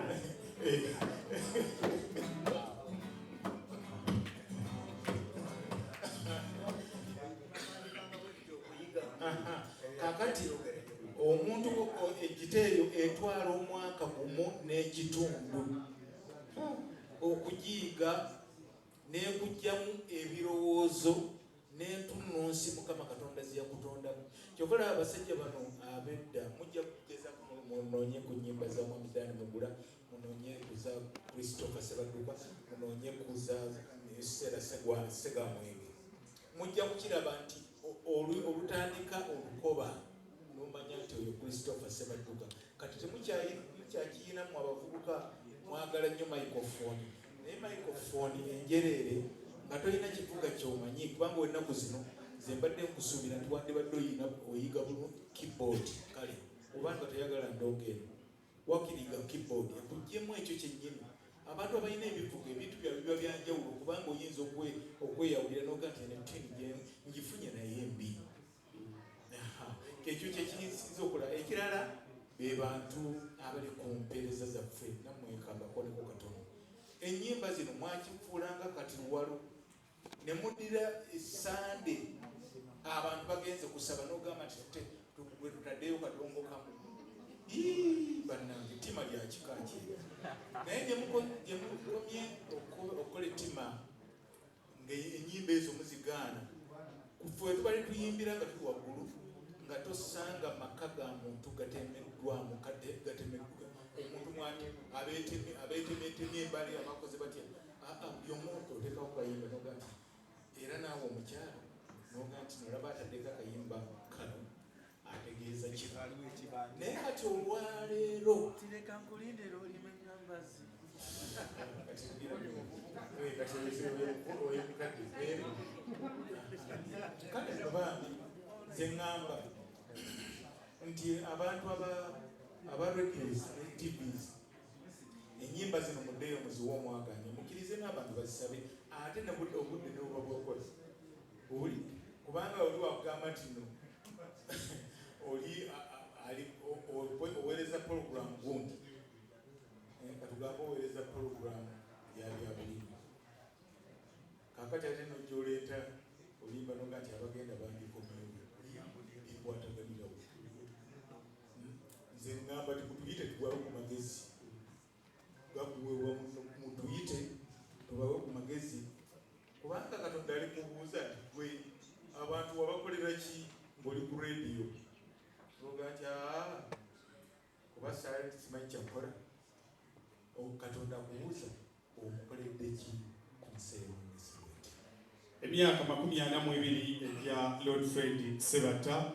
Kakati omuntu egita eyo etwala omwaka gumu n'ekitundu okugiyiga n'ekugyamu ebirowoozo n'entunnunsi Mukama Katonda ze yakutondamu. Kyova olaba abasajja bano ab'edda, mujja kugeza munoonye ku nnyimba za Mwami Dan Mugula, munoonye ku za Christopher Ssebadduka, munoonye ku za Sera Ssegamwenge, mujja kukiraba nti olutandika olukoba nomanya nti oyo Christopher Ssebadduka. Kati temukyakiyinamu abavubuka mwagala nnyo microphone, naye microphone enjereere nga tolina kivuga kyomanyi, kubanga ennaku zino nze mbadde nkusuubira nti wandibadde oyiga bulungi keyboard. Kale obanga toyagala ndongo eno, wakiriga keyboard ekugyemu ekyo kyennyini. Abantu abalina ebivuga ebintu byabwe biba byanjawulo, kubanga oyinza okweyawulira noga nti eno tuni ngifunye naye mbi. Ekyo kyekinsinza okola. Ekirala be bantu abali ku mpeereza zaffe, nammwe kambakoneko katono. Ennyimba zino mwakifuulanga kati luwalo ne muddira Sande, abantu bagenze kusaba n'ogamba nti bwe tutaddeyo kadongo kamu. Bannange, ttima lya kika ki? Naye gye mukomye okukola ettima ng'ennyimba ezo muzigaana, kufe tubali tuyimbira nga tuli waggulu, nga tosanga maka ga muntu gatemeddwamu, gatemeddwa omuntu mwani abeetemyetemye embali abakoze batya. Buli omu oteekawo kayimba noga nti era naawe omukyala noga nti nolaba ataddeko akayimba kano ategeeza kino. Naye kati olwaleero tireka nkulindira olime nyambazi. Kale bambi nze ŋŋamba nti abantu aba radios ne TVs, ennyimba zino muddeyo muziwe omwaganya, mukkirize n'abantu bazisabe, ate nebudde obudde nebuba bwakola buli, kubanga oli wakugamba nti no oli oweereza program gundi, katugambe oweereza program ya byabulimi, kakati ate nojja oleeta olimba noga nti abagenda bandikomyewo, bikwataganirawo. Nze ŋŋamba ti mutuyite tubawe ku magezi gakuweebwa, mutuyite tubawe ku magezi, kubanga Katonda ali kubuuza nti gwe abantu wabakolera ki ng'oli ku rediyo? Oga nti aa kuba saali simanyi kyakukola. Katonda akubuuza omukoledde ki ku nsi eno? Emyaka 42 egya Lord Fred Sebatta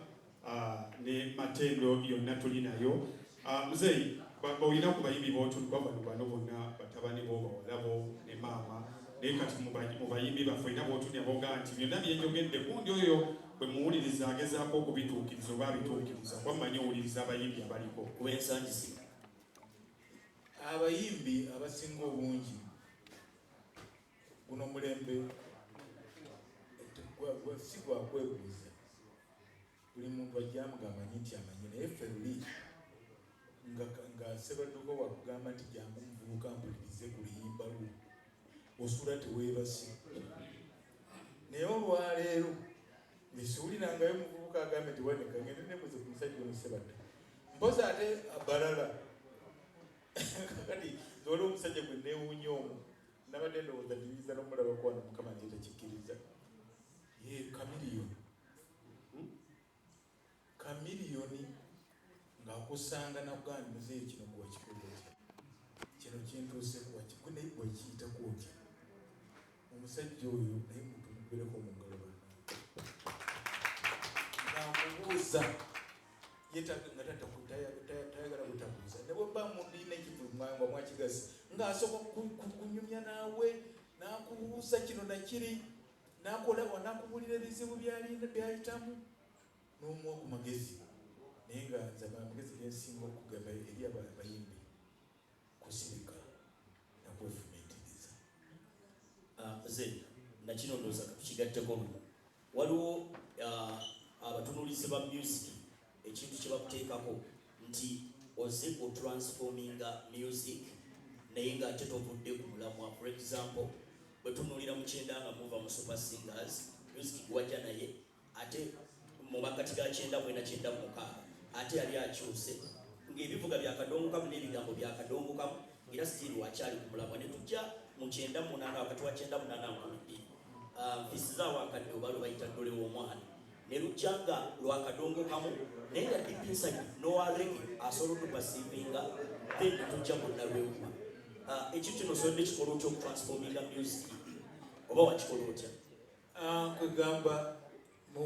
ne Matendo yonna tuli nayo. Muzeeyi, olina ku bayimbi b'otunuka bano bano bonna, batabani bo, bawala bo ne maama, naye kati mu bayimbi baffe olina b'otunya bogaa nti byonna byenjogedde gundi oyo bwe muwuliriza agezaako okubituukiriza oba abituukiriza, kuba mmanyi owuliriza abayimbi abaliko. Kuba ensangi zino abayimbi abasinga obungi guno mulembe si gwa kwebuuza, buli muntu ajjamu ng'amanyi nti amanyi, naye ffe luli nga Ssebadduka wakugamba nti jangu muvubuka mpulirize ku luyimba lwo, osula teweebase. Naye olwaleero nesiwulirangayo muvubuka agambe nti waneka ngende nebuze ku musajja ono Ssebadda, mpozi ate balala. Kakati nze waliwo omusajja gwe neewuunya omu, nabadde ndowooza ndiyinza n'omulabako wano, Mukama naye takikkiriza, ye Chameleone. Chameleone ng'akusanga nakugamba muzeeyi kino gwe wakikola otya, kino kintuuseeko wakigwe, naye gwe wakiyitako otya? Omusajja oyo naye mutumukubireko mu ngalo banna, ng'amubuuza nga tayagala butabuuza, ne bwe mba mulina ekivu nga mwakigasi, ng'asooka kunyumya naawe n'akubuuza kino nakiri, n'akola n'akubuulira ebizibu byayitamu n'omuwa ku magezi. Naye nga nze amagezi gensinga okugamba eri abayimbi kusirika nakwefumiitiriza. Nze nakino ndowooza tukigatteko lumu. Waliwo abatunuulizi ba music ekintu kye bakuteekako nti oze otransforminga music naye ng'ate tovudde ku mulamwa. For example, bwe tunuulira mu 90 nga muva mu Super Singers, music gwajja naye ate mu makati ga 94, 96 ate yali akyuse ng'ebivuga byakadongokamu n'ebigambo byakadongokamu, era still wakyali ku mulamwa. Ne tujja mu 98, wakati wa 98 2000, nfisizaawo akadde oba lwe bayita ddole w'omwana, ne lujja nga lwakadongokamu naye nga deep inside n'owa reggae asobola otuperceivinga. Then ne tujja mu nalwewuma. Ekintu kino osobodde kikola otya okutransforminga music, oba wakikola otya? Kwegamba mu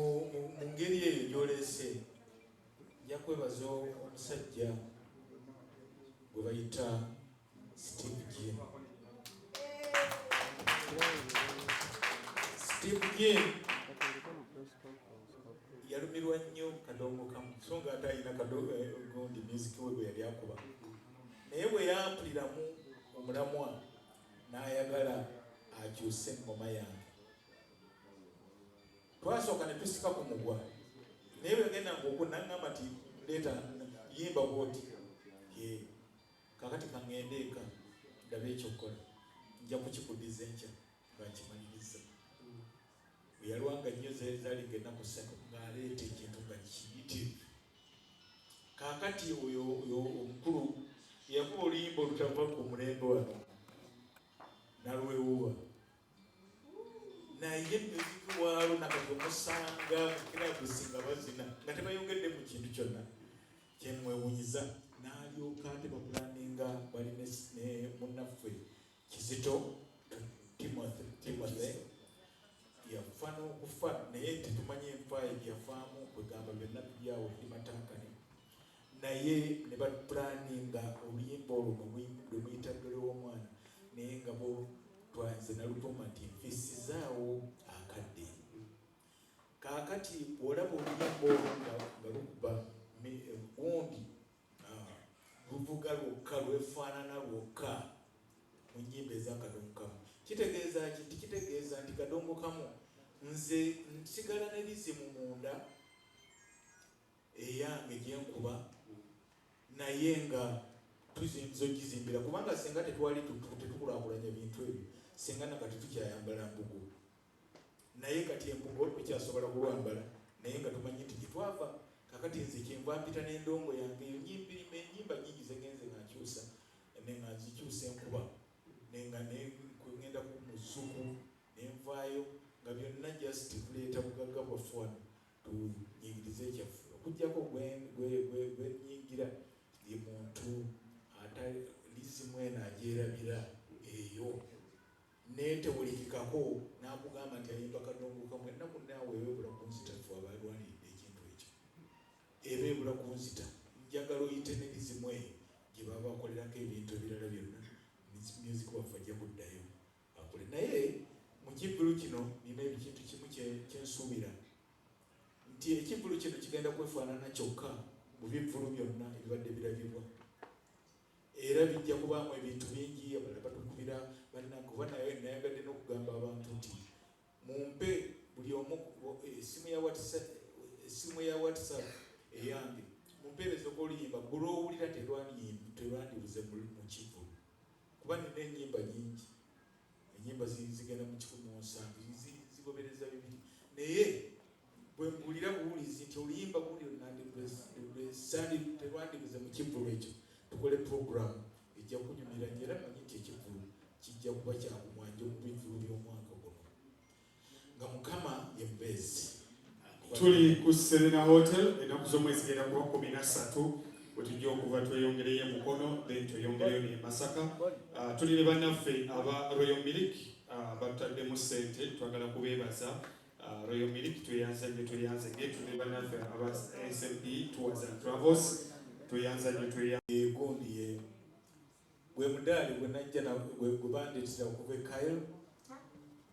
ngeri eyo gy'oleese, nja kwebaza omusajja gwe bayita Steve Jean. Steve Jean yalumirwa nnyo kadongo kamu, so nga ate alina gundi music we gwe yali akuba, naye bwe yampuliramu omulamwa n'ayagala akyuse engoma yange. Twasooka ne tusika ku mugwa, naye bwe yagenda ng'okwo naŋŋamba nti leeta yimba bw'oti, ye kakati kaŋŋende eka ndabe ekyokukola, nja kukikuddiza enkya nga nkimaliriza. Bwe yalwanga nnyo zaali ng'ennaku 3 ng'aleeta ekintu nga kiyitirivu. Kaakati oyo omukulu yakuba oluyimba olutava ku mulembe wano nalwewuba, naye music waalwo nakati omusanga mu clubs nga bazina nga tebayongedde mu kintu kyonna. Kyemwewunyiza n'alyoka ate bapulaninga bali ne munnaffe Kizito Timothy yafa n'okufa, naye tetumanyi enfa ye gyeyafaamu, kwegamba byonna bibyawo eri matankane, naye ne bapulaninga oluyimba olwo lwe muyita ddole w'omwana, naye nga bo twanze nalutuma nti nfisizaawo akadde. Kaakati bw'olaba oluyimba olwo nga lukuba gundi luvuga lwokka lwefaanana lwokka mu nnyimba ez'akadongo kamu, kitegeeza ki? Nti kitegeeza nti kadongo kamu nze nsigala ne rhythm munda eyange gyenkuba, naye nga tuziyinza ogizimbira, kubanga singa tetwali tetukulaakulanya bintu ebyo, singa nakati tukyayambala mbugo, naye kati embugo tukyasobola kulwambala, naye nga tumanyi nti gyetwava. Kakati nze kyenva mpita n'endongo yange eyo ennyimba nyingi zegenze nga nkyusa nga nzikyusa enkuba nga ngenda ku muzuku nenvaayo nga byonna just tuleeta bugagga bwaffe wano tunyigirize ekyaffe, okuggyako gwenyingira ye muntu atalizimu eno agyerabira eyo. Netewulikikako n'akugamba nti ayimba kadongo kamu. Ennaku naawe eba ebula kunzita. Ffe abalwaniridde ekintu ekyo, eba ebula kunzita. Njagala oyite ne rhythm eyo gye baba bakolerako ebintu ebirala byonna. Music waffe ajja kuddayo akole, naye mu kivvulu kino nina ekintu kimu kyensuubira nti ekivvulu kino kigenda kwefaanana kyokka mu bivvulu byonna ebibadde birabibwa, era bijja kubaamu ebintu bingi. Abalala batukubira balina kuba, naye nayagadde n'okugamba abantu nti mumpe buli omu essimu ya WhatsApp eyange, mumpeerezeko oluyimba gulwowulira terwandibuze mu kivvulu, kuba nina ennyimba nyingi. Ennyimba zigenda mu 170, zigobereza 200, naye bwe mbuulira buwulizi nti oluyimba gundi terwandibuze mu kivvulu ekyo, tukole program ejja kunyumira nnyo. Era manyi nti ekivvulu kijja kuba kyakumwanja mu bivvulu by'omwaka guno, nga Mukama ye mubeezi. Tuli ku Serena Hotel. Ennaku z'omwezi genda kuba 13 wetujja okuva tweyongereyo e Mukono, then tweyongereyo ne Masaka. Tuli ne bannaffe aba Royal Milk, batutaddemu ssente, twagala kubeebaza. Royal Milk, tweyanza nnyo, tweyanze nnyo. Tuli ne bannaffe aba SMP Tours and Travels, tweyanza nnyo, tweyanza. Egundi ye gwe mudaali gwe najja gwe bandeetera okuva e Cairo,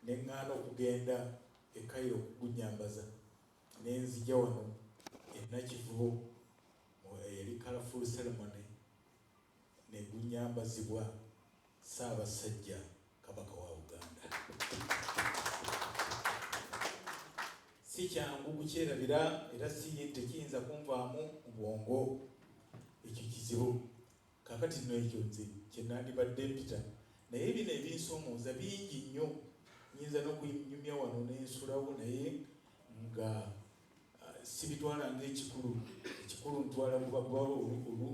ne ŋŋaana okugenda e Cairo okugunyambaza, ne nzija wano e Nakivubo eri Colourful Ceremony, ne gunyambazibwa Ssaabasajja Kabaka wa Buganda. Si kyangu kukyerabira, era si tekiyinza kunvaamu mu bwongo. Ekyo kizibu. Kakati nno ekyo nze kyenandibadde mpita, naye bino ebinsoomooza bingi nnyo. Nyinza n'okunyumya wano n'ensulawo, naye nga sibitwala ng'ekikulu. Ekikulu ntwala kuba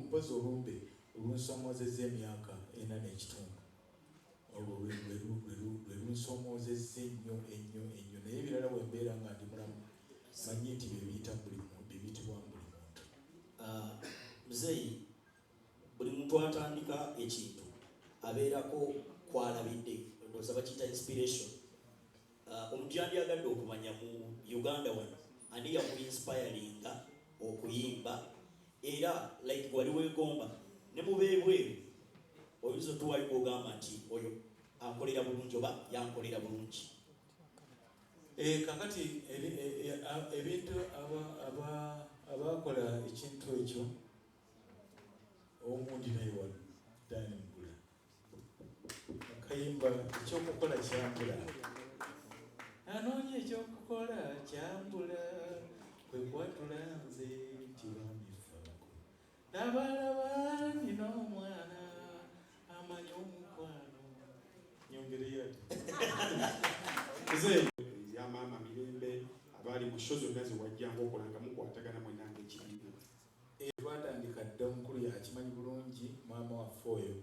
mpozi olumbe olunsomoozezza emyaka 4.5, olwo lwe lunsoomoozezza ennyo ennyo ennyo. Naye ebirala, bwe mbeera nga ndi mulamu, manyi nti bye biyitibwamu buli muntu. Muzeeyi, buli muntu atandika ekintu abeerako kwalabidde, ndowooza bakiyita inspiration. Omuntu yandyagadde okumanya, mu Uganda wano ani yakuinspiringa okuyimba, era like wali weegomba ne mubeebweru oyinza otuwayo gwogamba nti oyo ankolera bulungi oba yankolera bulungi? Kakati ebintu abakola ekintu ekyo, omundi naye wano Dani Mugula, akayimba "Ekyokukola Kyambula", anoonya ekyokukola kyambula, kwe kwatula nze nti bambifaako nabalaba nina omwana amanyi omukwano, nyongereyo ati. Muzeeyi, ya Maama Mirembe, abaali mu show zonna zewajjanga okola nga mukwatagana mwenna ng'ekibiina. Twatandika dda. Omukulu yakimanyi bulungi, maama waffe oyo.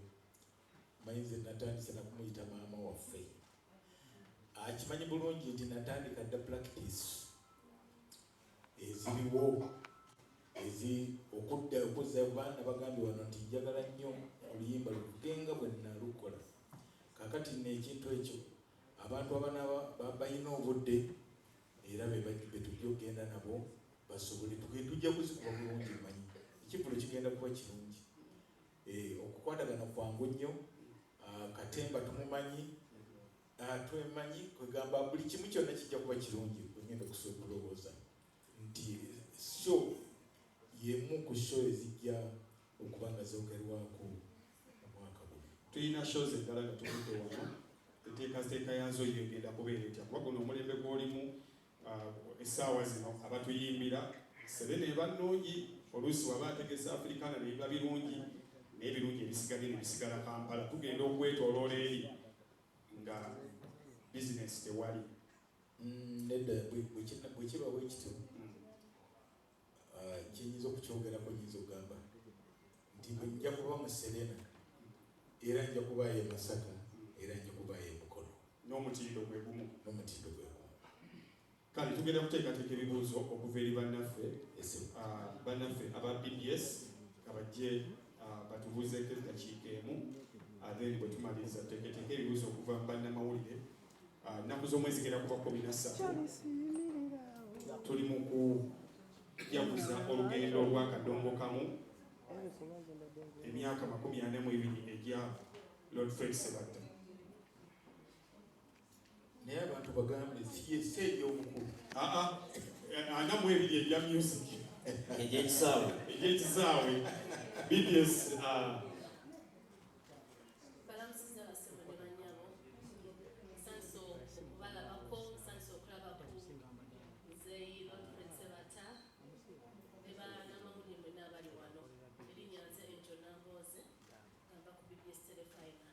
Manyi nze natandise nakumuyita maama waffe. Akimanyi bulungi nti natandika dda practice eziriwo ezi okudda okuzza baana. Bagambye wano nti njagala nnyo oluyimba luvuge nga bwe nalukola. Kakati nno ekintu ekyo, abantu abanaba balina obudde era betujja okugenda nabo basobole tujja kuzikuba bulungi. Manyi ekivvulu kigenda kuba kirungi. Okukwatagana kwangu nnyo. Katemba tumumanyi, twemanyi, kwegamba buli kimu kyonna kijja kuba kirungi. Wegenda okusobola okulowooza nti show yemu ku show ezijja okuba nga zogerwako omwaka guno. Tulina shows endala nga tuvudde wano, enteekateeka yaazo yo egenda kubeera etya? Kuba guno omulembe gw'olimu, essaawa zino abatuyimbira Serena eba nnungi, oluusi waba ategesa Africana nebiba birungi, naye ebirungi ebisigadde ne bisigala Kampala. Tugenda okwetoloola eri nga bizinesi tewali. Nedda, bwe kiba bwe kityo, kyenyinza okukyogerako, nyinza okugamba nti bwe nja kuba mu Serena, era nja kubaayo e Masaka, era nja kubaayo e Mukono. N'omutindo gwe gumu. N'omutindo gwe gumu. Kale tugenda kuteekateeka ebibuuzo okuva eri bannaffe, bannaffe aba BBS, nga bajje batubuuzeeko eddakiika emu. Then bwe tumaliriza tuteeketeeke ebibuuzo okuva mu bannamawulire. Ennaku z'omwezi zigenda kuba 13. Tuli mu kujaguza olugendo olw'akadongo kamu, emyaka 42 egya Lord Fred Sebatta. Naye abantu bagambe si eby'omukulu. Aa, 42 egya music. Egy'ekisaawe. Egy'ekisaawe. BBS. Balamusiza bassebo ne bannyabo. Nsanyuse okubalabako, nsanyuse okulaba ku Muzeeyi Lord Fred Sebatta ne bannamawulire mwenna abali wano. Erinnya nze Angel Nambooze, nga nva ku BBS Terefayina.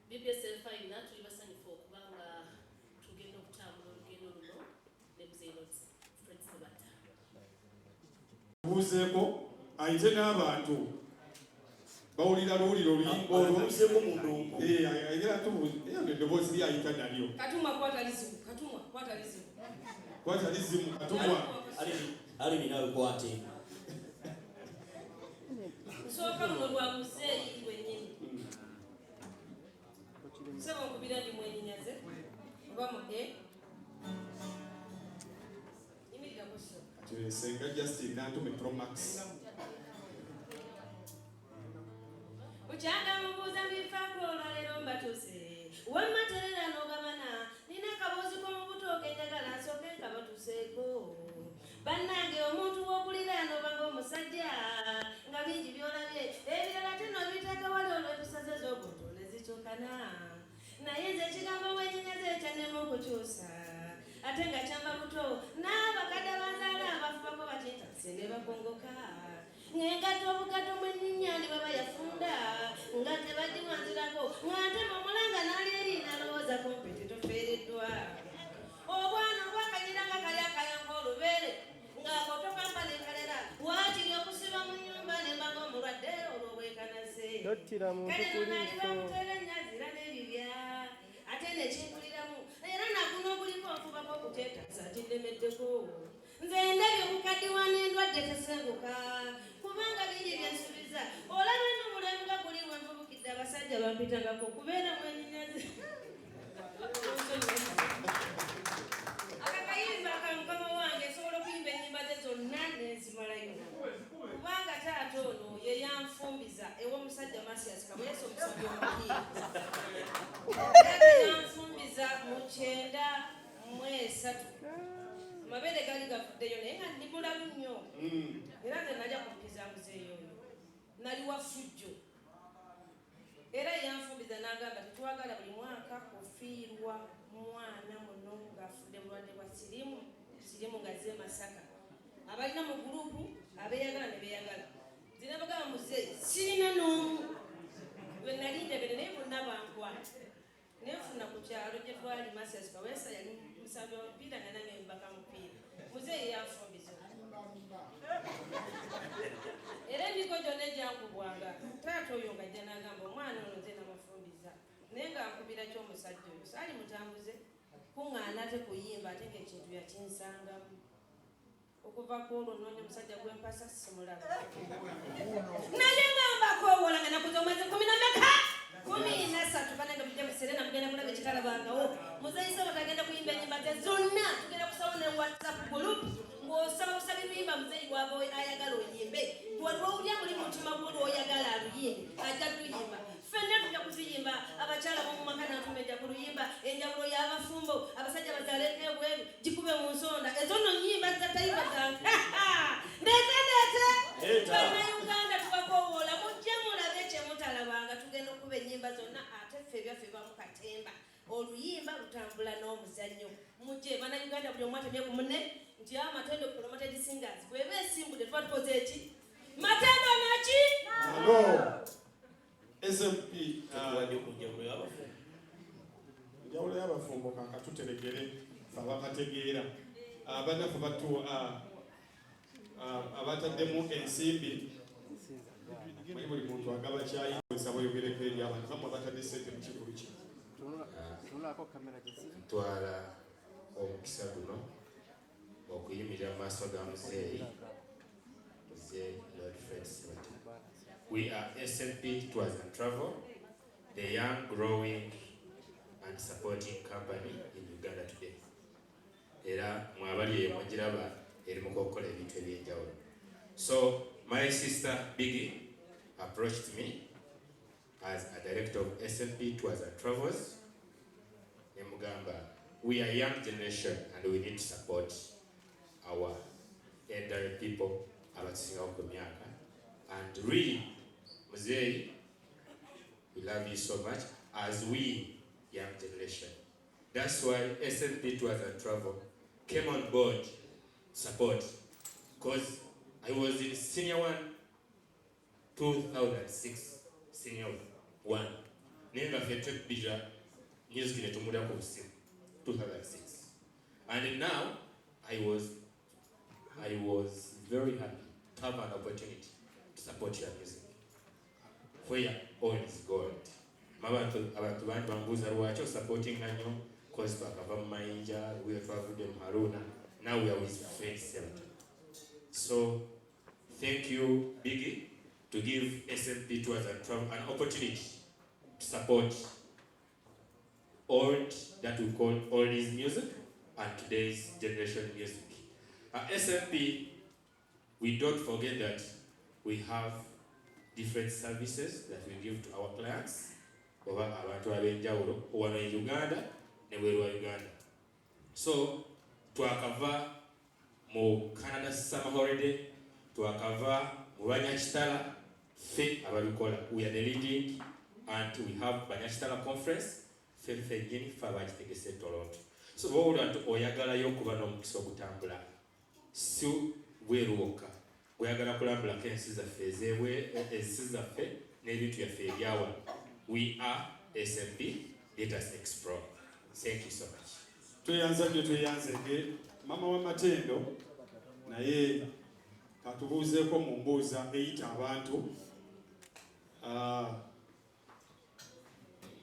BBS Terefayina tuli basanyufu okuba nga tugenda okutambula olugendo luno ne Muzeeyi Lord Fred Sebatta. Tubuuzeeko ayite n'abantu bawulira luwulira oluyimba olwo. Atubuuzeeko mu ndongo. Ayagala atubuuze, era eddoboozi lye ayita nalyo. Katumwa kwata lizimu, Katumwa kwata lizimu. Kwata lizimu, Katumwa. Alini nawe kwate. Nsooka luno lwa muzeeyi lwennyini. Ssebo nkubira ndi mwenyinyaze oba mu E. Yimirirako ssebo. Kati Senga Justin Nantume Pro Max. Bukyanga mubuuza mbifaako olwaleero mbatuuse. Wamma terera n'ogabana, nina akaboozi k'omu buto ke njagala nsooke nkabatuuseeko. Bannange omuntu w'okuliraano oba ng'omusajja nga bingi by'olabye, ebirala ate n'obiteeka wali olw'empisa ze z'obuntu ne zikyukana. Naye nze ekigambo mwenyinyaze kyannema okukyusa, ate nga kyamba buto, n'abakadde abanzaala abafubako bakintabuse ne bakongoka. Ng'engatto obugatto mwenyinya ne baba yafunda, nga tebagiwanzirako, nga ntema omulanga n'ali eri n'alowooza kumpi tetufeereddwa. Obwana obwakanyira nga kali akayanka olubeere, ng'akotoka mba ne kalera, waakiri okusiba mu nnyumba ne mba ng'omulwadde olw'obwekanaze. Tottira muntu Kale ku nno naali liiso. bamuteera ennyazira n'ebibya, ate nekinkuliramu, era naguno oguliko nfubako okukyetaasa kinnemeddeko. Nze ndabye okukaddiwa n'endwadde tesenguka, kubanga bingi bye nsuubiza. Olaba nno omulembe nga guli we nvubukidde abasajja bampitangako okubeera mwenyinyaze. Akakayimba ka mukama wange nsobola okuyimba ennyimba ze zonna ne nzimalayo. Kubanga taata ono ye yanfumbiza ew'omusajja Mathias Kaweesi omusajja omupiira. Taata yanfumbiza mu 93. Amabeere gaali gavuddeyo naye nga ndi mulalu nnyo. Era nze najja kumpiza muzeeyi oyo. Nali wa ffujjo. Era yanfumbiza n'agamba tetwagala buli mwaka kufiirwa mwana muno ng'afudde bulwadde bwa siriimu, siriimu nga z'e Masaka. Abalina mu gurupu abeeyagala ne beeyagala. Nze nabagamba muzeeyi sirina n'omu gwe nali njagala naye bonna bankwana. Nenfuna ku kyalo gye twali Mathias Kaweesa yali musambi wa mupiira nga nange mbaka mupiira. Muzeeyi yanfumbiza. Era emiko gyonna egyankubwanga taata oyo ng'ajja n'agamba omwana ono nze namufumbiza. Naye ng'ankubira ki omusajja oyo saali mutambuze kuŋŋaana ate kuyimba ate ng'ekintu yakinsangamu. Okuva ku olwo nnoonya omusajja gwe mpasa simulaba. Naye ngamba koowola nga nakuza omwezi 10 na meka? 13 bannange mujje muserena mugenda kulaba ekitalabangawo. Muzeeyi Sebatta agenda kuyimba ennyimba ze zonna. Tugenda kusawo ne WhatsApp group ng'osaba busabi luyimba muzeeyi bw'aba ayagala oyimbe. Lw'owulira muli mu mutima gwo lw'oyagala aluyimbe, ajja luyimba. Ffenna tujja kuziyimba, abakyala b'omu maka n'atuma ejja kuluyimba, enjawulo y'abafumbo, abasajja bazaaleko ebweru, gikube mu nsonda. Ezo nno nnyimba zatayimba zange. Ndeete ndeete. Leeta. Bannayuganda tubakoowoola mujje mulabe kye mutalabanga tugenda okuba ennyimba zonna ate ffe ebyaffe bibamu katemba. Oluyimba lutambula n'omuzannyo. Mujje bannayuganda buli omu atemye ku munne nti Matendo Promoted Singers bw'eba esimbudde tuba tukoze eki? Matendo naki? Hello. SMP. Tuwadde ku njawulo y'abafumbo. Enjawulo y'abafumbo kaakatuteregere ffe abakategeera. Bannaffe batu abataddemu ensimbi manyi buli muntu agaba kyayinza bweyogereko eri abantu bamwe abatadde ssente mu kivulu kino. Tunulako kamera gye ziri. Ntwala omukisa guno okuyimirira mu maaso ga muzeeyi, Muzeeyi Lord Fred Sebatta. We are SMP Tours and Travel, the young, growing and supporting company in Uganda today. Era mwabali eyo mwagiraba eri mu kukola ebintu ebyenjawulo. So my sister Biggie approached me as a director of SMP Tours and Travels. Nemugamba, we are young generation and we need to support our elderly people abatusingawo ku myaka. And really, Mzee, we love you so much as we young generation. That's why SMP Tours and Travel came on board support, because I was in senior 1, 2006, senior 1. Naye nga ffe twebbira music ne tumulya ku busimu 2006. And now I was very happy to have an opportunity to support your music. Where all is gold. Abantu bangi bambuuza lwaki osupportinga nnyo, cause twakava mu Mayinja, we twavudde mu Haruna, now we are with Fred Sebatta. So thank you, Biggie, to give SMP Tours and Travel an opportunity to support old, that we call oldies music, and today's generation music. SMP, we don't forget that we have different services that we give to our clients, oba abantu ab'enjawulo wano in Uganda ne bweru wa Uganda. So twakava mu Canada summer holiday, twakava mu Banyakitara, ffe ababikola. We are the leading and we have Banyakitara conference, ffe ffennyini ffe abagitegese Toronto. So bw'owulira nti oyagalayo okuba n'omukisa ogutambula, si bweru wokka, oyagala kulambulako ensi zaffe ensi zaffe n'ebintu byaffe ebyawano. We are SMP, let us explore. Thank you so much. Tweyanza nnyo, tweyanzege mama wa Matendo, naye katubuuzeeko mu mbuuza eyita abantu.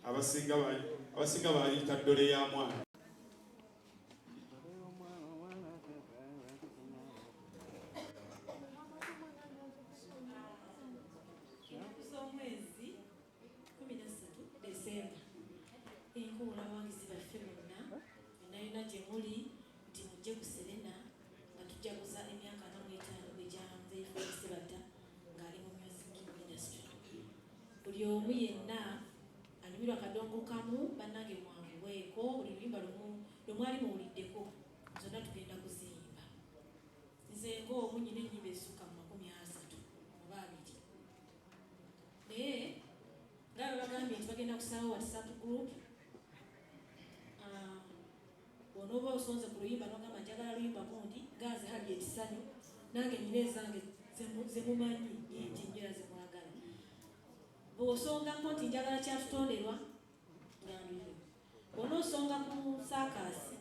Abasinga bayita ddole ya mwana. Ennaku z'omwezi 13 Desemba, enkuula abawagizi baffe bonna yonna yonna gye muli nti mujje ku Serena nga tujaguza emyaka 45 egya Mzee Fred Sebatta ng'ali mu music industry. Buli omu yenna anyumirwa kadongo kamu, bannange mwanguweeko, buli luyimba lwe mwali muwuliddeko zonna tugenda kuziyimba. Nze ng'omu nnyina ennyimba ezisukka mu 30 oba 20. Naye nga bwe bagambye nti bagenda kusaawo WhatsApp group, bw'onooba osonze ku luyimba n'ogamba njagala luyimba gundi, ganze hali ekisanyu, nange nnyina ezange ze mumanyi nnyingi nnyo era ze mwagala. Bw'osongako nti njagala kyatutonderwa, nyanjulire. Bw'onoosonga ku saakaasi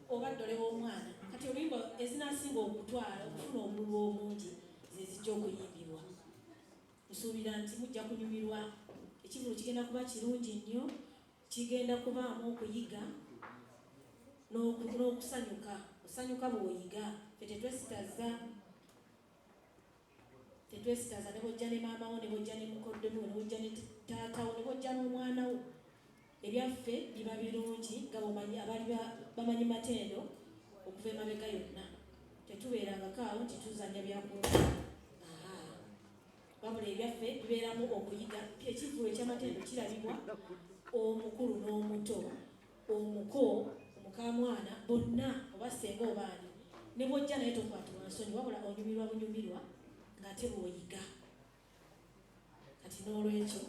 oba ddole w'omwana, kati oluyimba ezinaasinga okutwala okufuna obululu obungi ze zijja okuyimbibwa. Nsuubira nti mujja kunyumirwa. Ekivvulu kigenda kuba kirungi nnyo, kigenda kubaamu okuyiga n'okusanyuka. Osanyuka bw'oyiga. Ffe tetwesitaza ne bw'ojja ne maama wo, ne bw'ojja ne mukoddomi wo, ne bw'ojja ne taata wo, ne bw'ojja n'omwana wo. Ebyaffe biba birungi nga bw'omanyi abaali bamanyi Matendo okuva emabega yonna. Tetubeerangako awo nti tuzannya byakulya. Wabula ebyaffe bibeeramu okuyiga. Ekivvulu eky'Amatendo kirabibwa omukulu n'omuto, omuko, omukamwana, bonna oba ssenga oba ani. Ne bw'ojja naye tokwatibwa nsonyi, wabula onyumirwa bunyumirwa ng'ate bw'oyiga. Kati n'olwekyo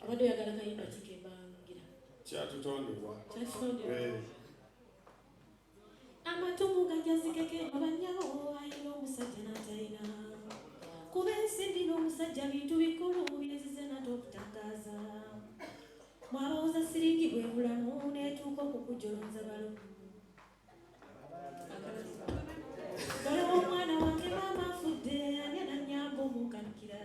abadde oyagala kayimba ki ke mbangira? Kyatutondebwa. Kyatutondebwa. Amatumu gajazikeko bannyabo, ayina omusajja n'atalina. Kuba ensimbi n'omusajja bintu bikulu byezize nate okutangaaza. Mwabawoza siringi bwe bulamu n'etuuka okukujolonza balo. Dole omwana wange maama afudde, ani anannyamba omunkanikira?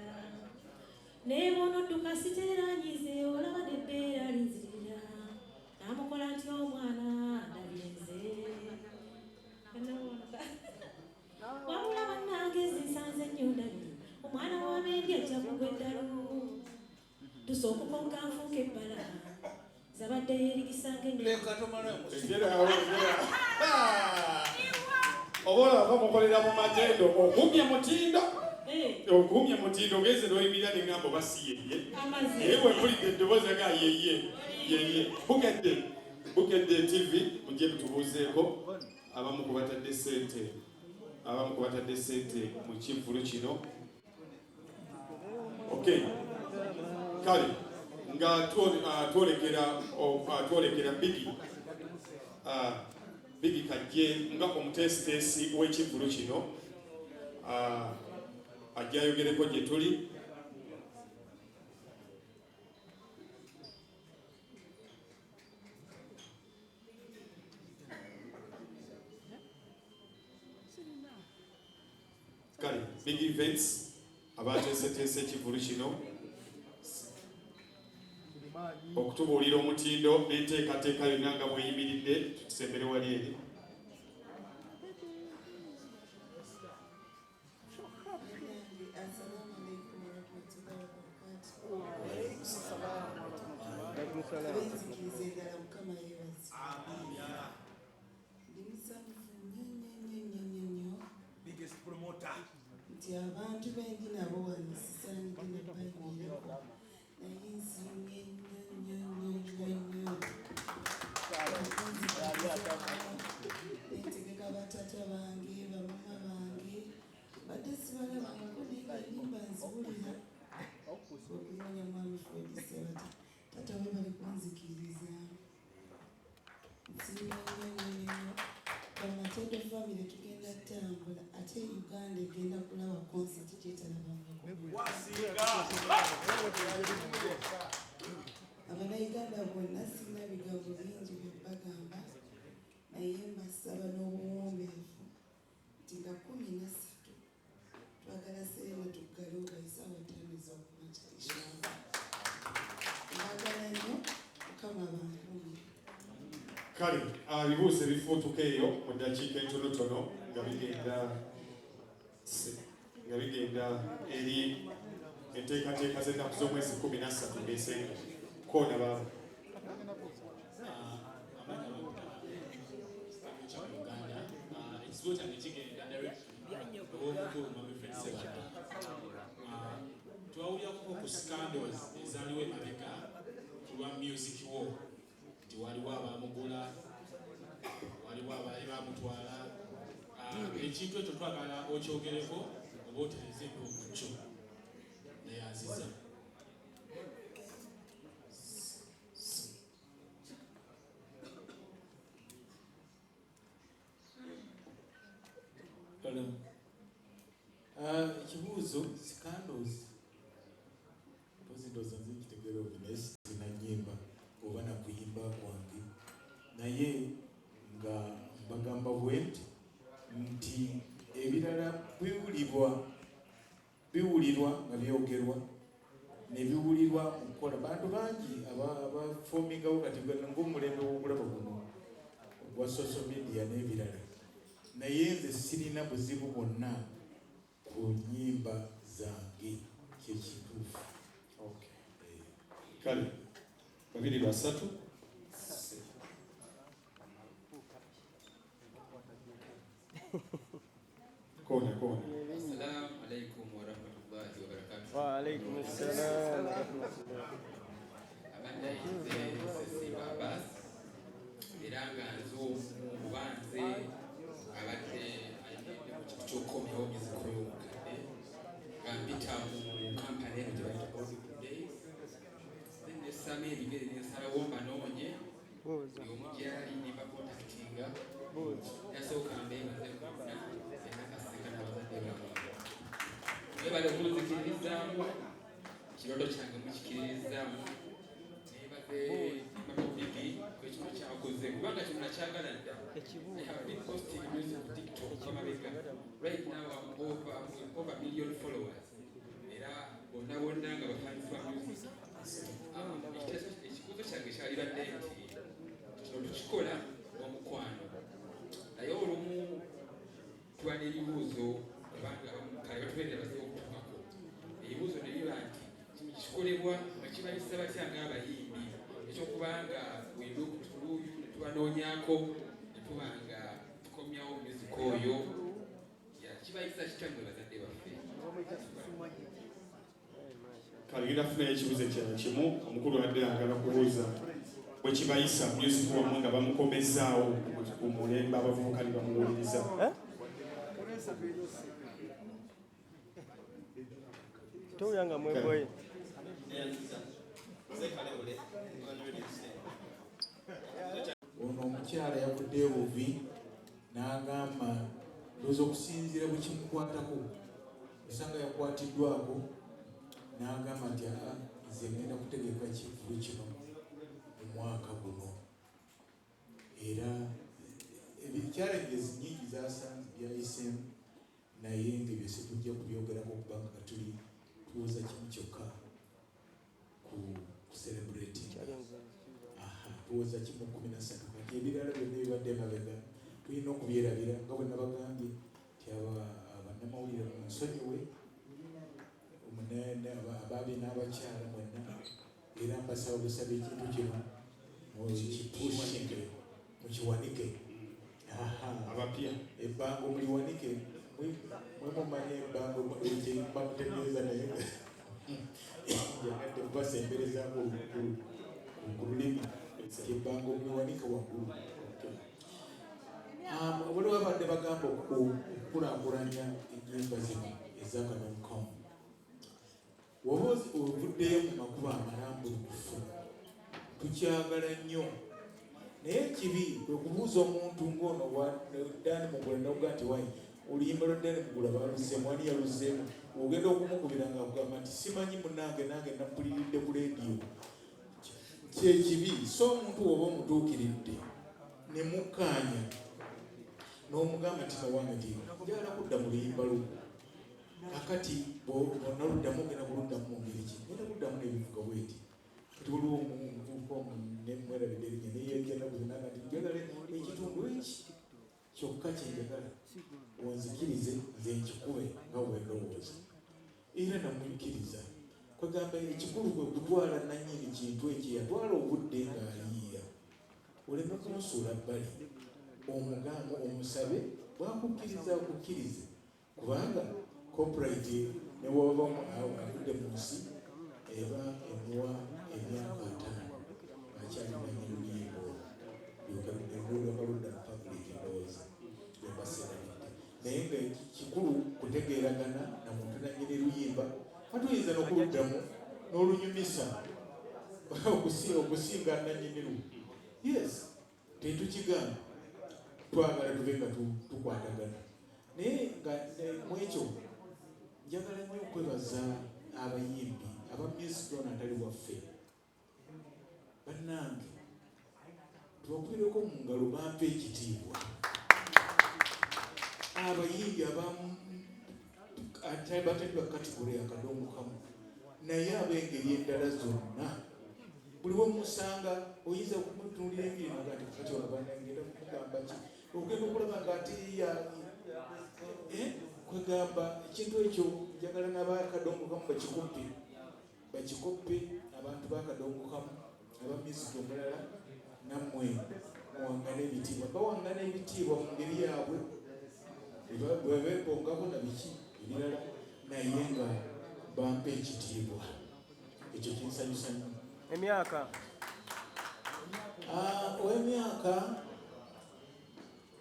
Naye bw'onodduka siteeranyize, olaba n'ebbeera linzirira. Namukola ntya omwana ndabye nze? Wabula bannange zinsanze nnyo ndabye. Omwana w'abendi ajja kugwa eddalu. emikisa ng'enene. Leka tomala. Egerawo, oba olaba mukolera mu Matendo, ogumye mutindo. Ogumye mutindo, ogenze n'oyimirira neŋŋamba oba si yeye. Amazima. Naye bwe mpulidde eddoboozi ga yeye yeye. Bukedde TV, mujje mutubuuzeeko abamu ku batadde ssente, abamu ku batadde ssente mu kivvulu kino. Okay, kale nga twolekera Bigi, Bigi kajje nga omuteesiteesi w'ekivvulu kino, ajja ayogereko gye tuli. Kale Big Events abateeseteese ekivvulu kino okutubuulira omutindo n'enteekateeka yonna nga bweyimiridde, tutusembere wali eri. Assalamu alaikum warahmatullahi wabarakatuh. Abenzikiriza endala, Mukama yeebazibwe. Ndi musanyufu nnyo nnyo nnyo nnyo nnyo nnyo Biggest promoter. nti abantu bendi nabo wano sisaanidde nabayimirako, naye nsiimye nnyo nnyo nnyo nnyo nnyo. Nentegeka bataata bange, bamama bange, badde sibalabangako, naye nga ennyimba nziwulira okunoonya mwami Fred Sebatta. Taata, webale kunzikirizaamu. Nsiimye nnyo nnyo nnyo nnyo. Bamatendo family tugenda ttambula, ate Uganda egenda kulaba concert gyetalabangako. Abannayuganda bonna, sirina bigambo bingi bye mbagamba, naye mbasaba n'obuwombeefu nti nga 13 twagala Serena tuggalewo nga essaawa 5 ez'okumakya, inshallah. Mbagala nnyo, Mukama bankuume. Kale ebibuuzo ebifuutuka eyo mu ddakiika entonotono nga bigenda eri enteekateeka z'ennaku z'omwezi 13 Desemba. Koona baaba. Uganda. Ekizibu kyange kigenda direct ow'omukulu Mwami Fred Sebatta. Twawulirako ku scandals ezaaliwo emabega ku lwa music wo, nti waliwo abamugula, waliwo abaali bamutwala. Ekintu ekyo twagala okyogereko oba otereze ku kyo. Neyanziza. Hello. Ekibuuzo, scandals mpozi ndowooza nze nkitegeera obi, naye sina nnyimba oba nakuyimba kwange, naye nga mbagamba bwe nti ebirala biwulirwa nga byogerwa ne biwulirwa mu kukola. Bantu bangi abafomingawo kati ng'omulembe w'okulaba guno ogwa social media n'ebirala, naye nze sirina buzibu bwonna ku nnyimba zange, kyekituufu. Kale babiri, basatu. Koona, koona. Assalamu alaikum warahmatullahi wabarakatuh. Wa alaikum assalam wa rahmatullah. Abadde nze Sesiba Abbas, era nga nze omu oba nze abadde ayimiridde mu kintu ky'okukomyawo music y'omukadde nga mpita mu kampani eno gye bayita Old Days. Then nessaamu ebigere nensalawo mbanoonye buli omu gyali ne bacontactinga. Nasooka mbeebaze bonna era kasisinkana abazadde bange. Mwebale kunzikiririzaamu, ekirooto kyange mukikiririzaamu. Neebaze Mama Bigi kwekino kyakoze, kubanga kino nakyagala dda. I have been posting music ku TikTok kuva mabega. Right now I'm with over a million followers, era bonna bonna nga bafans ba music. Ekibuuzo kyange kyalibadde nti kino tukikola omukwano, naye olumu tuba n'ebibuuzo, kubanga abamu kale batubeerera bazibu okutuukako. Ebibuuzo ne biba nti kino kikolebwa nga kibayisa batya ng'abayimbi, ekyokubanga we look to Batunoonyaako ne tuba nga tukomyawo music oyo. Kibayisa kitya mmwe bazadde baffe? Kale ngenda kufunayo ekibuuzo ekirala kimu. Omukulu adde ayagala kubuuza bwe kibayisa music wammwe nga bamukomezaawo ku mulembe, abavubuka ne bamuwuliriza. Towulira nga mweboye. Ono omukyala yavuddeyo buvi n'agamba ndowooza okusinziira bwe kimukwatako, osanga yakwatiddwako n'agamba nti aa nze ngenda kutegeka kivvulu kino mu mwaka guno. Era challenges nnyingi zasanze byayiseemu, naye ng'ebyo situjja kubyogerako kubanga katuli tuwoza kimu kyokka ku celebrating. Tuwoza kimu 13. Kati ebirala byonna ebibadde emabega tulina okubyerabira, nga bwe nabagambye nti bannamawulire munsonyiwe, abaami n'abakyala mwenna, era mbasaba busaba ekintu kino mukipushinge, mukiwanike. Abapya ebbango muliwanike, mwe mumanye ebbango bamutegeeza, naye njagadde kubasemberezaako ku lulimi nti ebbango muliwanike waggulu. Waliwo abadde bagamba okukulaakulanya ennyimba zino ez'akadongokamu. Woba ovuddeyo mu makubo amalambulukufu, tukyagala nnyo, naye ekibi kwe kubuuza omuntu ng'ono Dani Mugula n'okuga nti wayi oluyimba lwa Dani Mugula baluzzeemu, ani yaluzzeemu? Ogenda okumukubira nga akugamba nti simanyi munnange, nange nampuliridde ku leediyo. Kyekibi. So omuntu woba omutuukiridde ne mukkaanya n'omugamba nti nawange nti njagala kudda mu luyimba lwo, kakati bw'onaluddamu ogenda kuluddamu mu ngeri ki? Ngenda kuddamu n'ebivuga bweti. Kati waliwo omuvubuka nemwerabidde erinnya, naye yajja ennaku zino nga nti njagala ekitundu eki kyokka kye njagala onzikirize nze nkikube nga bwe ndowooza, era namukkiriza. Kwegamba ekikulu kwe kutwala nannyini kintu ekyo yatwala obudde ng'ayiiya, oleme kunsuula bbali, omugambo omusabe bw'akukkiriza akukkirize, kubanga copyright ne bw'oba avudde mu nsi eba emuwa emyaka 50 ng'akyali nannyini luyimba olwo, lyoka ludda mu public. Ndowooza bwembaseerabidde, naye nga kikulu kutegeeragana na muntu nannyini luyimba. Atuyinza n'okuluddamu n'olunyumisa okusinga nannyini lwo. Yes, tetukigaana, twagala tube nga tukwatagana, naye nga mu ekyo njagala nnyo okwebaza abayimbi aba music ono atali waffe. Bannange, tubakubireko mu ngalo, bampa ekitiibwa. Abayimbi abamu batali ba category akadongo kamu, naye ab'engeri endala zonna, buli wemusanga oyinza okumutunuulira engeri naga nti kati ono bannange kumugamba ki? Ogenda okulaba nga ate kwegamba ekintu ekyo njagala n'abakadongo kamu bakikoppe, bakikoppe. Abantu bakadongo kamu aba music omulala, nammwe muwangane ebitiibwa, bawangana ebitiibwa mu ngeri yaabwe bwe beepongako na biki ebirala, naye nga bampa ekitiibwa, ekyo kinsanyusa nnyo. Emyaka? Ow'emyaka,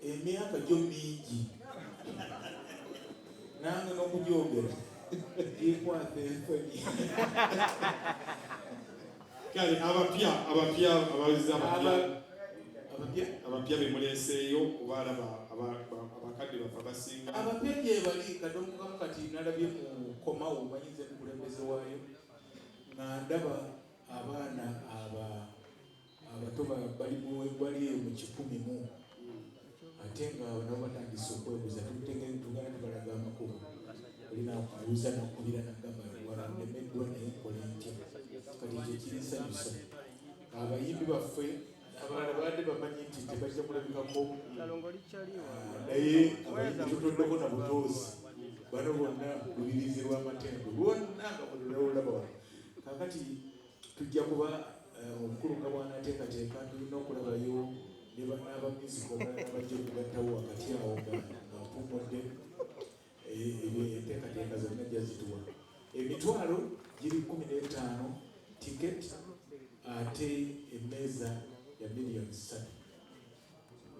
emyaka gyo mingi, nange n'okugyogera gikwata ensonyi. Kale abapya, abapya abawuliza, abapya. Abapya? Abapya bemuleeseeyo, oba alaba abakadde baffe abasinga. Abapya gye bali. Kadongo kamu kati nalabye mu komawo, manyize mukulembeze waayo, nga ndaba abaana abato bali bali eyo mu 100 mu, ate nga nabo batandise okwebuuza. Tugenda tubalaga amakubo. Olina kubuuza nakubira nagamba wano ndemeddwa, naye nkole ntya? Kati ekyo kinsanyusa. Abayimbi baffe abalala babadde bamanyi nti tebajja kulabikako, naye abayimbi tutoddeko na butoozi. Bano bonna lubirizi lw'amatendo lwonna nga bwelulaba wano. Kakati tujja kuba omukulu nga bw'anaateekateeka, tulina okulabayo ne n'aba music omulala abajja okugattawo wakati awo nga mpumudde. Enteekateeka zonna ajja zituwa. Emitwalo giri 15 ticket, ate emmeeza ya miliyoni 3.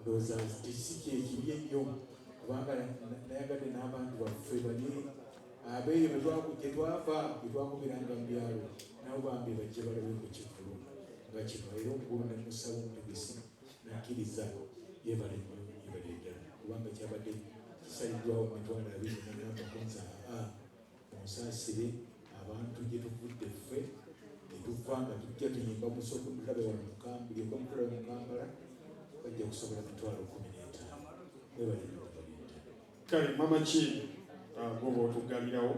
Ndowooza si kyekibi ennyo, kubanga nayagadde n'abantu baffe bali abeeyo gye twava, gye twakubiranga mu byalo, nabo bambi bajje balabe ku kivvulu nga kino. Era omukulu ne musaba omutegesi nakkiriza, yeebale nnyo, yeebale ddala, kubanga kyabadde kisaliddwawo 20,000, nagamba konza aa munsaasire abantu gye tuvudde ffe, ne tuva nga tujja tuyimba, musooke mutulabe wano mu Kampala, mutulabe mu Kampala, bajja kusobola 15,000. Mwebale nnyo, mwebale ddala. Kale mama ki gwoba otuggalirawo.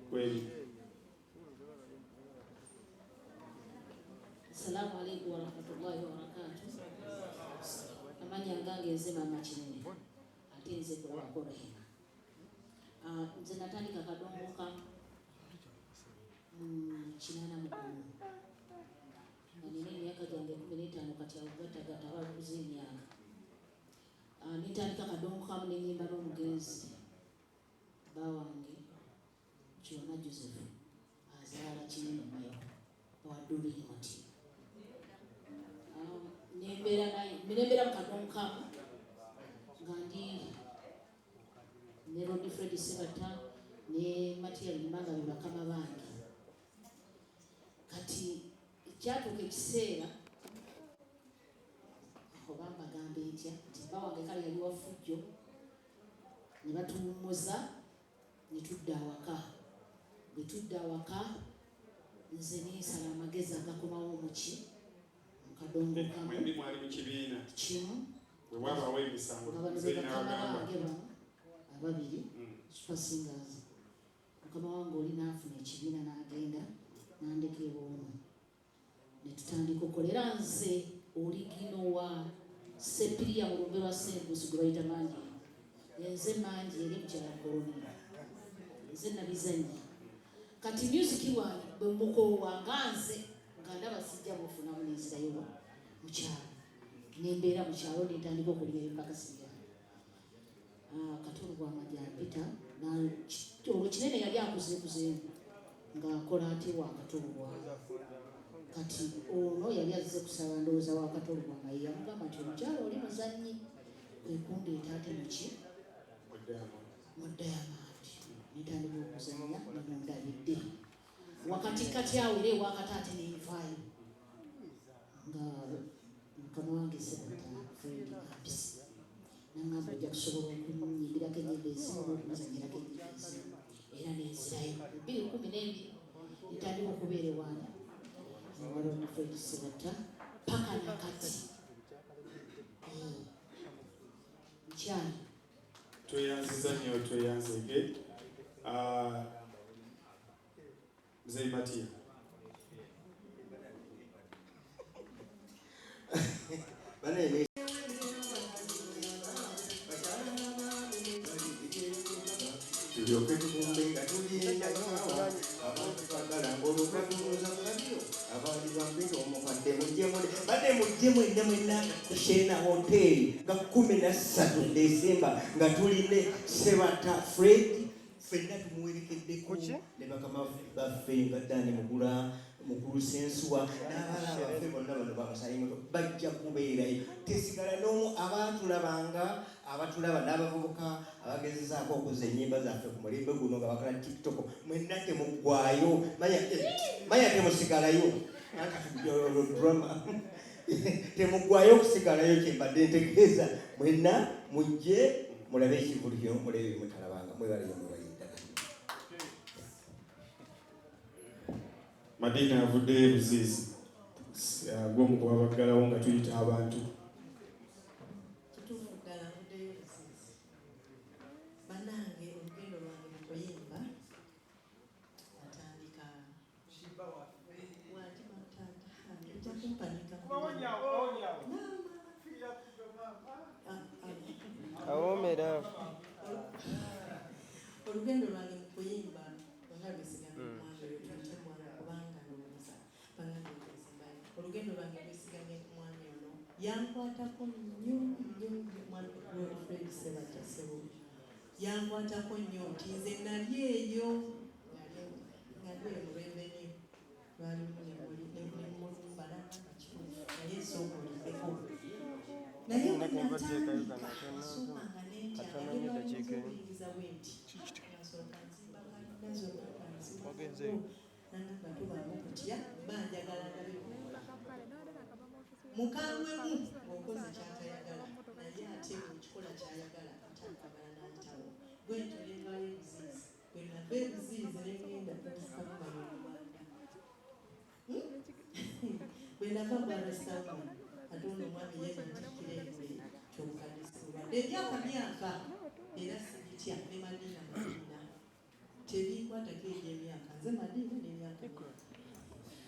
Kweri. Assalamu alaikum warahmatullahi wabarakatuh. Amannya gange nze Maama Kinene, ate nze Kulabako Rehema. Nze natandika kadongo kamu 81 nga nina emyaka gyange 15, kati awo gattagatta ababuuza emyaka. Nentandika kadongo kamu nenyimba n'omugenzi bba wange Kiwana Joseph, azaala Kinene Mayo owadduliri muti. Nembeera naye, nembeera mu kadongo kamu nga ndi ne Rodi Fred Sebatta ne Matia Luyima nga be bakama bange. Kati kyatuuka ekiseera, oba mbagambe ntya, nti bba wange kale yali wa ffujjo, ne batuwummuza ne tudda awaka. Bwe tudda awaka, nze nensala amagezi agakomawo muki mu kadongo kamu. Mwembi mwali mu kibiina kimu. Bwe wabaawo emisango, nga bano nze be bakama n'agamba. Bange bano ababiri, Super Singers, mukama wange oli n'afuna ekibiina n'agenda n'andeka ewoono, ne tutandika okukola. Era nze oligino wa Sepiriya mu lumbe lwa Sembuzi gwe bayita Mangi, enze Mangi eri mukyala Koloni, nze nabizannya. Kati music wange bwe mukoowa, nga nze nga ndaba sijja mufunamu, nenzirayo mu kyalo, nembeera mu kyalo, nentandika okulima ebipakasi byange. Kati olugwama gyampita olwo Kinene yali akuzeekuzeemu ng'akola ate wakatolugwama. Kati ono yali azze kusaba, ndowooza wakatolugwama ye yamugamba nti omukyalo oli muzannyi, kwe kundeeta ate muki mu Diamond, nentandika okuzannya nemundabidde wakati kati awo era ewakati ate nenvaayo nga mukama wange Sebatta Fred ampise, nangamba ojja kusobola okunyimbirako ennyimba ezimu n'okumuzanyirako ennyimba ezimu, era nenzirayo 2012, ntandika okubeera ewaana ewala Fred Sebatta paka nakati. Nkyali. Tweyanziza nnyo, tweyanzege. Mzee Matia. Banene. Tulyoke tukumbe nga tulinda kawa abantu twagala ng'olukatuuza kadyo abaali bambira omukadde mujje mule badde mujje mwenna mwenna ku Shena Hotel nga 13 Desemba nga tuline Sebatta Fred, ffenna tumuwerekeddeko ne bakama baffe nga Dani Mugula, Mukulu Sensuwa n'abalala baffe bonna bano bamusayi muto bajja kubeerayo. Tesigala n'omu abaatulabanga, abatulaba n'abavubuka abagezezaako okuzza ennyimba zaffe ku mulembe guno nga bakola TikTok, mwenna temuggwayo, manya temusigalayo drama, temuggwayo okusigalayo. Kyembadde ntegeeza, mwenna mujje mulabe ekivulu kino, mulabe byemutalabanga. Mwebaleyo, mwebale ddala. Madina avuddeyo ebuziizi gw'omukuba baggalawo nga tuyita abantu. Kituufu ddala, nvuddeyo buziizi. Bannange, olugendo lwange mu kuyimba natandika wangi mataata ojja kumpanika. Awoomera. Olugendo lwange mu kuyimba lwonna lwesigamye mwami oyo, tuyite mwana, kubanga Yankwatako nnyo nnyo nnyo mwami Godfred Sebatta Ssebo. Yankwatako nnyo nti nze nali eyo, nali eyo mu revenue. Lwalimu ne mulumba n'agamba kituufu, naye sooka olindeko. Naye bwe natandika, nasookanga ne ntya nga ne bw'ayinza okuyingiza bwe nti. Nasooka nzimba kalina zonna nga nzimba nangamba tobaamu kutya, mba njagala ndabe bw'okola. Mukambwemu ng'okoze ky'atayagala, naye ate bw'okikola ky'ayagala ate akwagala n'ayitawo. Bwe ntyo ne nvaayo e Buziizi. Bwe nava e Buziizi ne ŋŋenda Rasta Woman e Rwanda. Bwe nava mu Rasta Woman, ate ono omwami ye nantikkira engule ky'obukadde sibulwadde. Emyaka myaka era sigitya ne Madiina Madiina. Tebinkwatako egy'emyaka, nze Madiina n'emyaka myaka.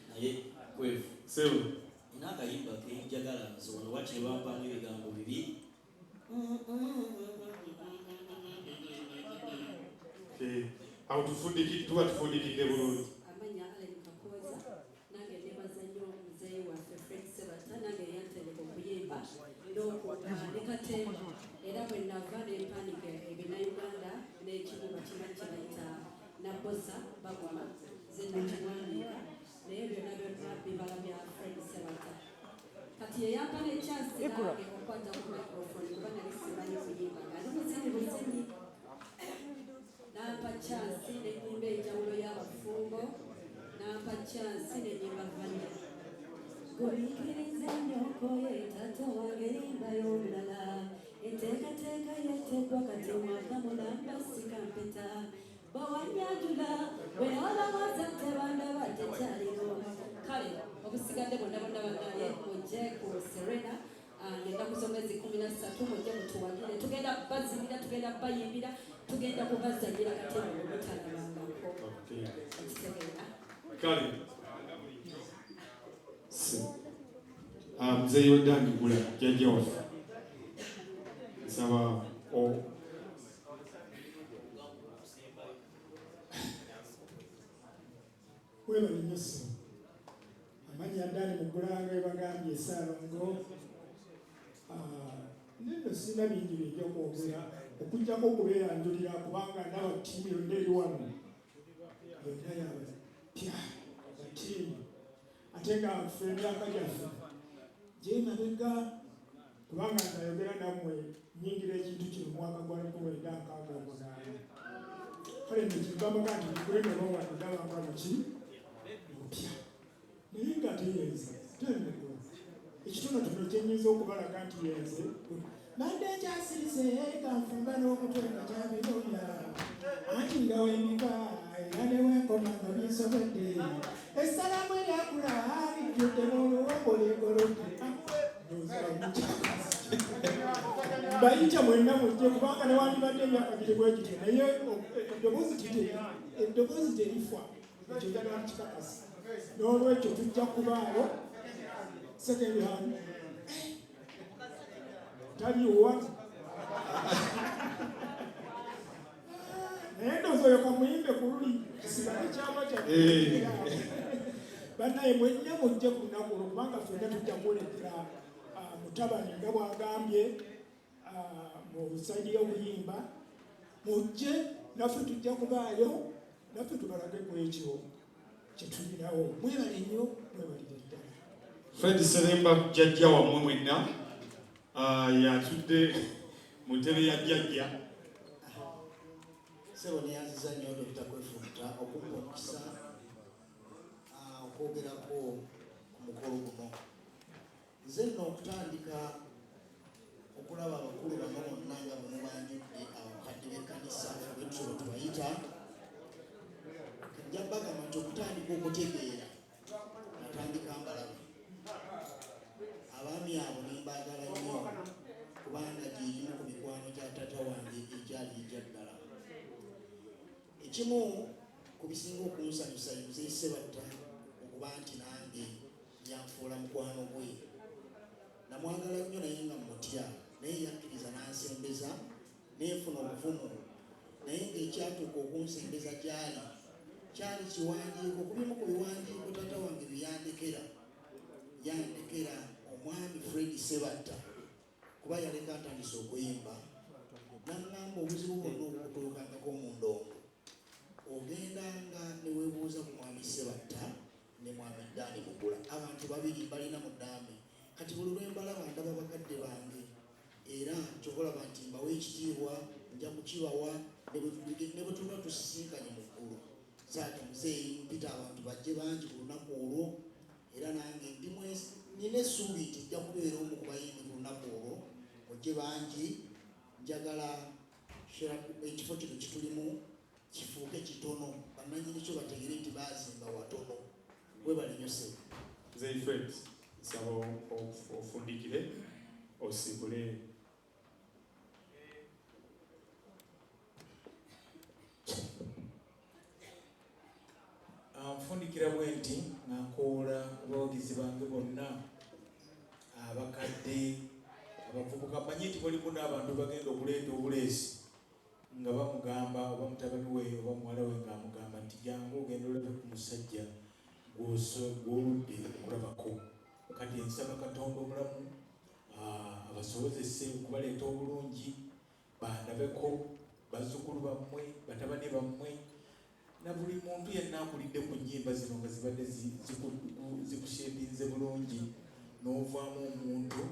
Naye Kwefu, Ssebo. Nina akayimba ke njagala nze wano wakiri bampaamu ebigambo bibi. Awo tuba tufundikidde bulungi. Amannya Allen Kakooza, nange nebaza nnyo muzeeyi waffe Fred Sebatta, nange yantendeka okuyimba ne katemba, era bwe nava ne mpanika ebinnauganda n'ekibuga kimanyi kye bayita Nabbosa Baguma, nze nakiwandiika, naye byonna byonna bibala bya Fred Sebatta. Kati yeyampa n'ekyansi nange okukwata ku microphone kuba nali simanyi kuyimba, nga ndi muzinyi buzinyi. Nampa chance n'ennyimba enjawulo y'abafumbo, nampa chance n'ennyimba Vanya. Gumiikiriza nnyoko ye taata wange limba y'omulala, enteekateeka yeeteekwa kati mwaka mulamba sika mpeta. Bwe wanyanjula bwe nalowooza tebandaba tekyaliwo. Kale obusigadde bwonna bwonna bannaye mujje ku Serena ng'ennaku z'omwezi 13, mujje mutuwagire, tugenda bazinira, tugenda bayimbira, tugenda kubazanyira katemba bwe mutalabangako. Okitegeera? Kale Muzeeyi Yodaani Gula, jjajja waffe, nsaba o Webale nnyo ssebo. Amannya Ddaani Mugulanga ebagambye Ssaalongo. Nno sirina bingi byenja kwogera okuggyako okubeeyanjulira kubanga ndaba ttiimu yonna eri wano yonna yabapya battiimu, ate nga ffe emyaka gyaffe gyemabega, kubanga nze ayogera nammwe nnyingira ekintu kino mu mwaka gwa 1968. Kale nno kyembambaga nti gwendaba wano ndaba nga muki mupya, naye nga teyenze tendekula ekitonotono kyenyinza okubalaga nti yenze. Mbadde nkyasirise nga nfumba n'omutwe nga kyabinoonya, anti nga wembiva era ne wenkoma nga binsobedde. Essalamu eryakula lijjudde n'oluwombo lyegolodde. Mbayita mwenna mujje, kubanga newandibadde emyaka giri bwe gityo, naye eddoboozi terifa, ekyo njagala kikakasa. N'olwekyo tujja kubaawo second hand taliwa, naye ndowooza oyo kamuyimbe ku luli kisigale kyama kyaffe. Bannaye mwenna mujje ku lunaku olwo, kubanga ffenna tujja kwolekera mutabani nga bw'agambye mu side y'okuyimba. Mujje naffe tujja kubaayo, naffe tubalage ku ekyo kye tulinawo. Mwebale nnyo, mwebalire ddala. Fred Seremba jjajja wammwe mwenna, yatudde mu ntebe ya jjajja. Ssebo, neyanziza nnyo Dokita Kwefuuta okumpa omukisa okwogerako ku mukolo guno. Nze nno okutandika okulaba abakulu bano bonna nga bwe mubanjudde, abakadde b'ekkanisa bwetutyo bwe tubayita, nja bagamba nti okutandika okutegeera natandika mbalaba abaami abo ne mbaagala nnyo, kubanga gyegimu ku mikwano gya taata wange egyali egya ddala. Ekimu ku bisinga okunsanyusa ye Muzeeyi Sebatta okuba nti nange yanfuula mukwano gwe. Namwagala nnyo naye nga mmutya, naye yakkiriza n'ansembeza nenfuna obuvumu, naye ng'ekyatuuka okunsembeza gy'ali kyali kiwandiiko ku bimu ku biwandiiko taata wange bye yandekera. Yandekera omwami Fred Sebatta. Abantu babiri balina mu ddaame. Kati buli lwe mbalaba ndaba bakadde bange, era kyova olaba nti mbawa ekitiibwa, nja kukibawa ne bwe tuba tusisinkanye mu ggulu. Zaake muzeeyi, mpita abantu bajje bangi ku lunaku olwo, era nange ndi nina essuubi nti nja kubeera omu ku bayimbi ku lunaku olwo. Mujje bangi, njagala ekifo kino kitulimu kifuuke kitono, bannannyini kyo bategere nti baazimba watono. Webale nnyo ssebo. Muzeeyi Fred, nsaba ofundikire osiibule. Nfundikira bwe nti nga nkowoola abawagizi bange bonna, abakadde, abavubuka. Mmanyi nti mulimu n'abantu bagenda okuleeta obuleesi nga bamugamba oba mutabani we oba muwala we ng'amugamba nti jangu ogenda olabe ku musajja gw'oludde okulabako. Kati nsaba Katonda omulamu abasobozese okubaleeta obulungi bandabeko, bazzukulu bammwe, batabani bammwe, na buli muntu yenna akulidde ku nnyimba zino nga zibadde zikushepinze bulungi n'ovaamu omuntu.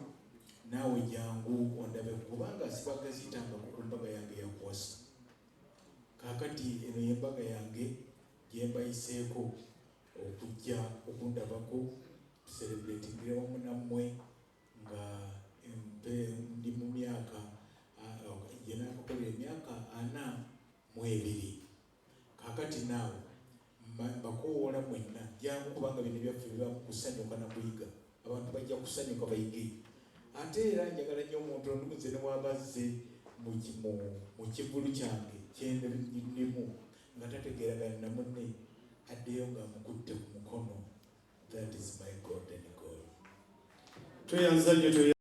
Naawe jangu ondabe, kubanga sibagazitangako ku mbaga yange yakuwasa. Kaakati eno y'embaga yange gye mbayiseeko okujja okundabako, tucelebratingire wamu nammwe nga ndi mu myaka gye naakakolera emyaka 42. Kaakati naawe mbakowoola mwenna, jangu, kubanga bino byaffe bibamu kusanyuka na kuyiga. Abantu bajja kusanyuka bayige. Ate era njagala nnyo omuntu onduguze ne bw'aba azze mu kivvulu kyange kyendimu nga tategeeragana na munne, addeyo ng'amukutte ku mukono. That is my golden goal. Tweyanza nnyo.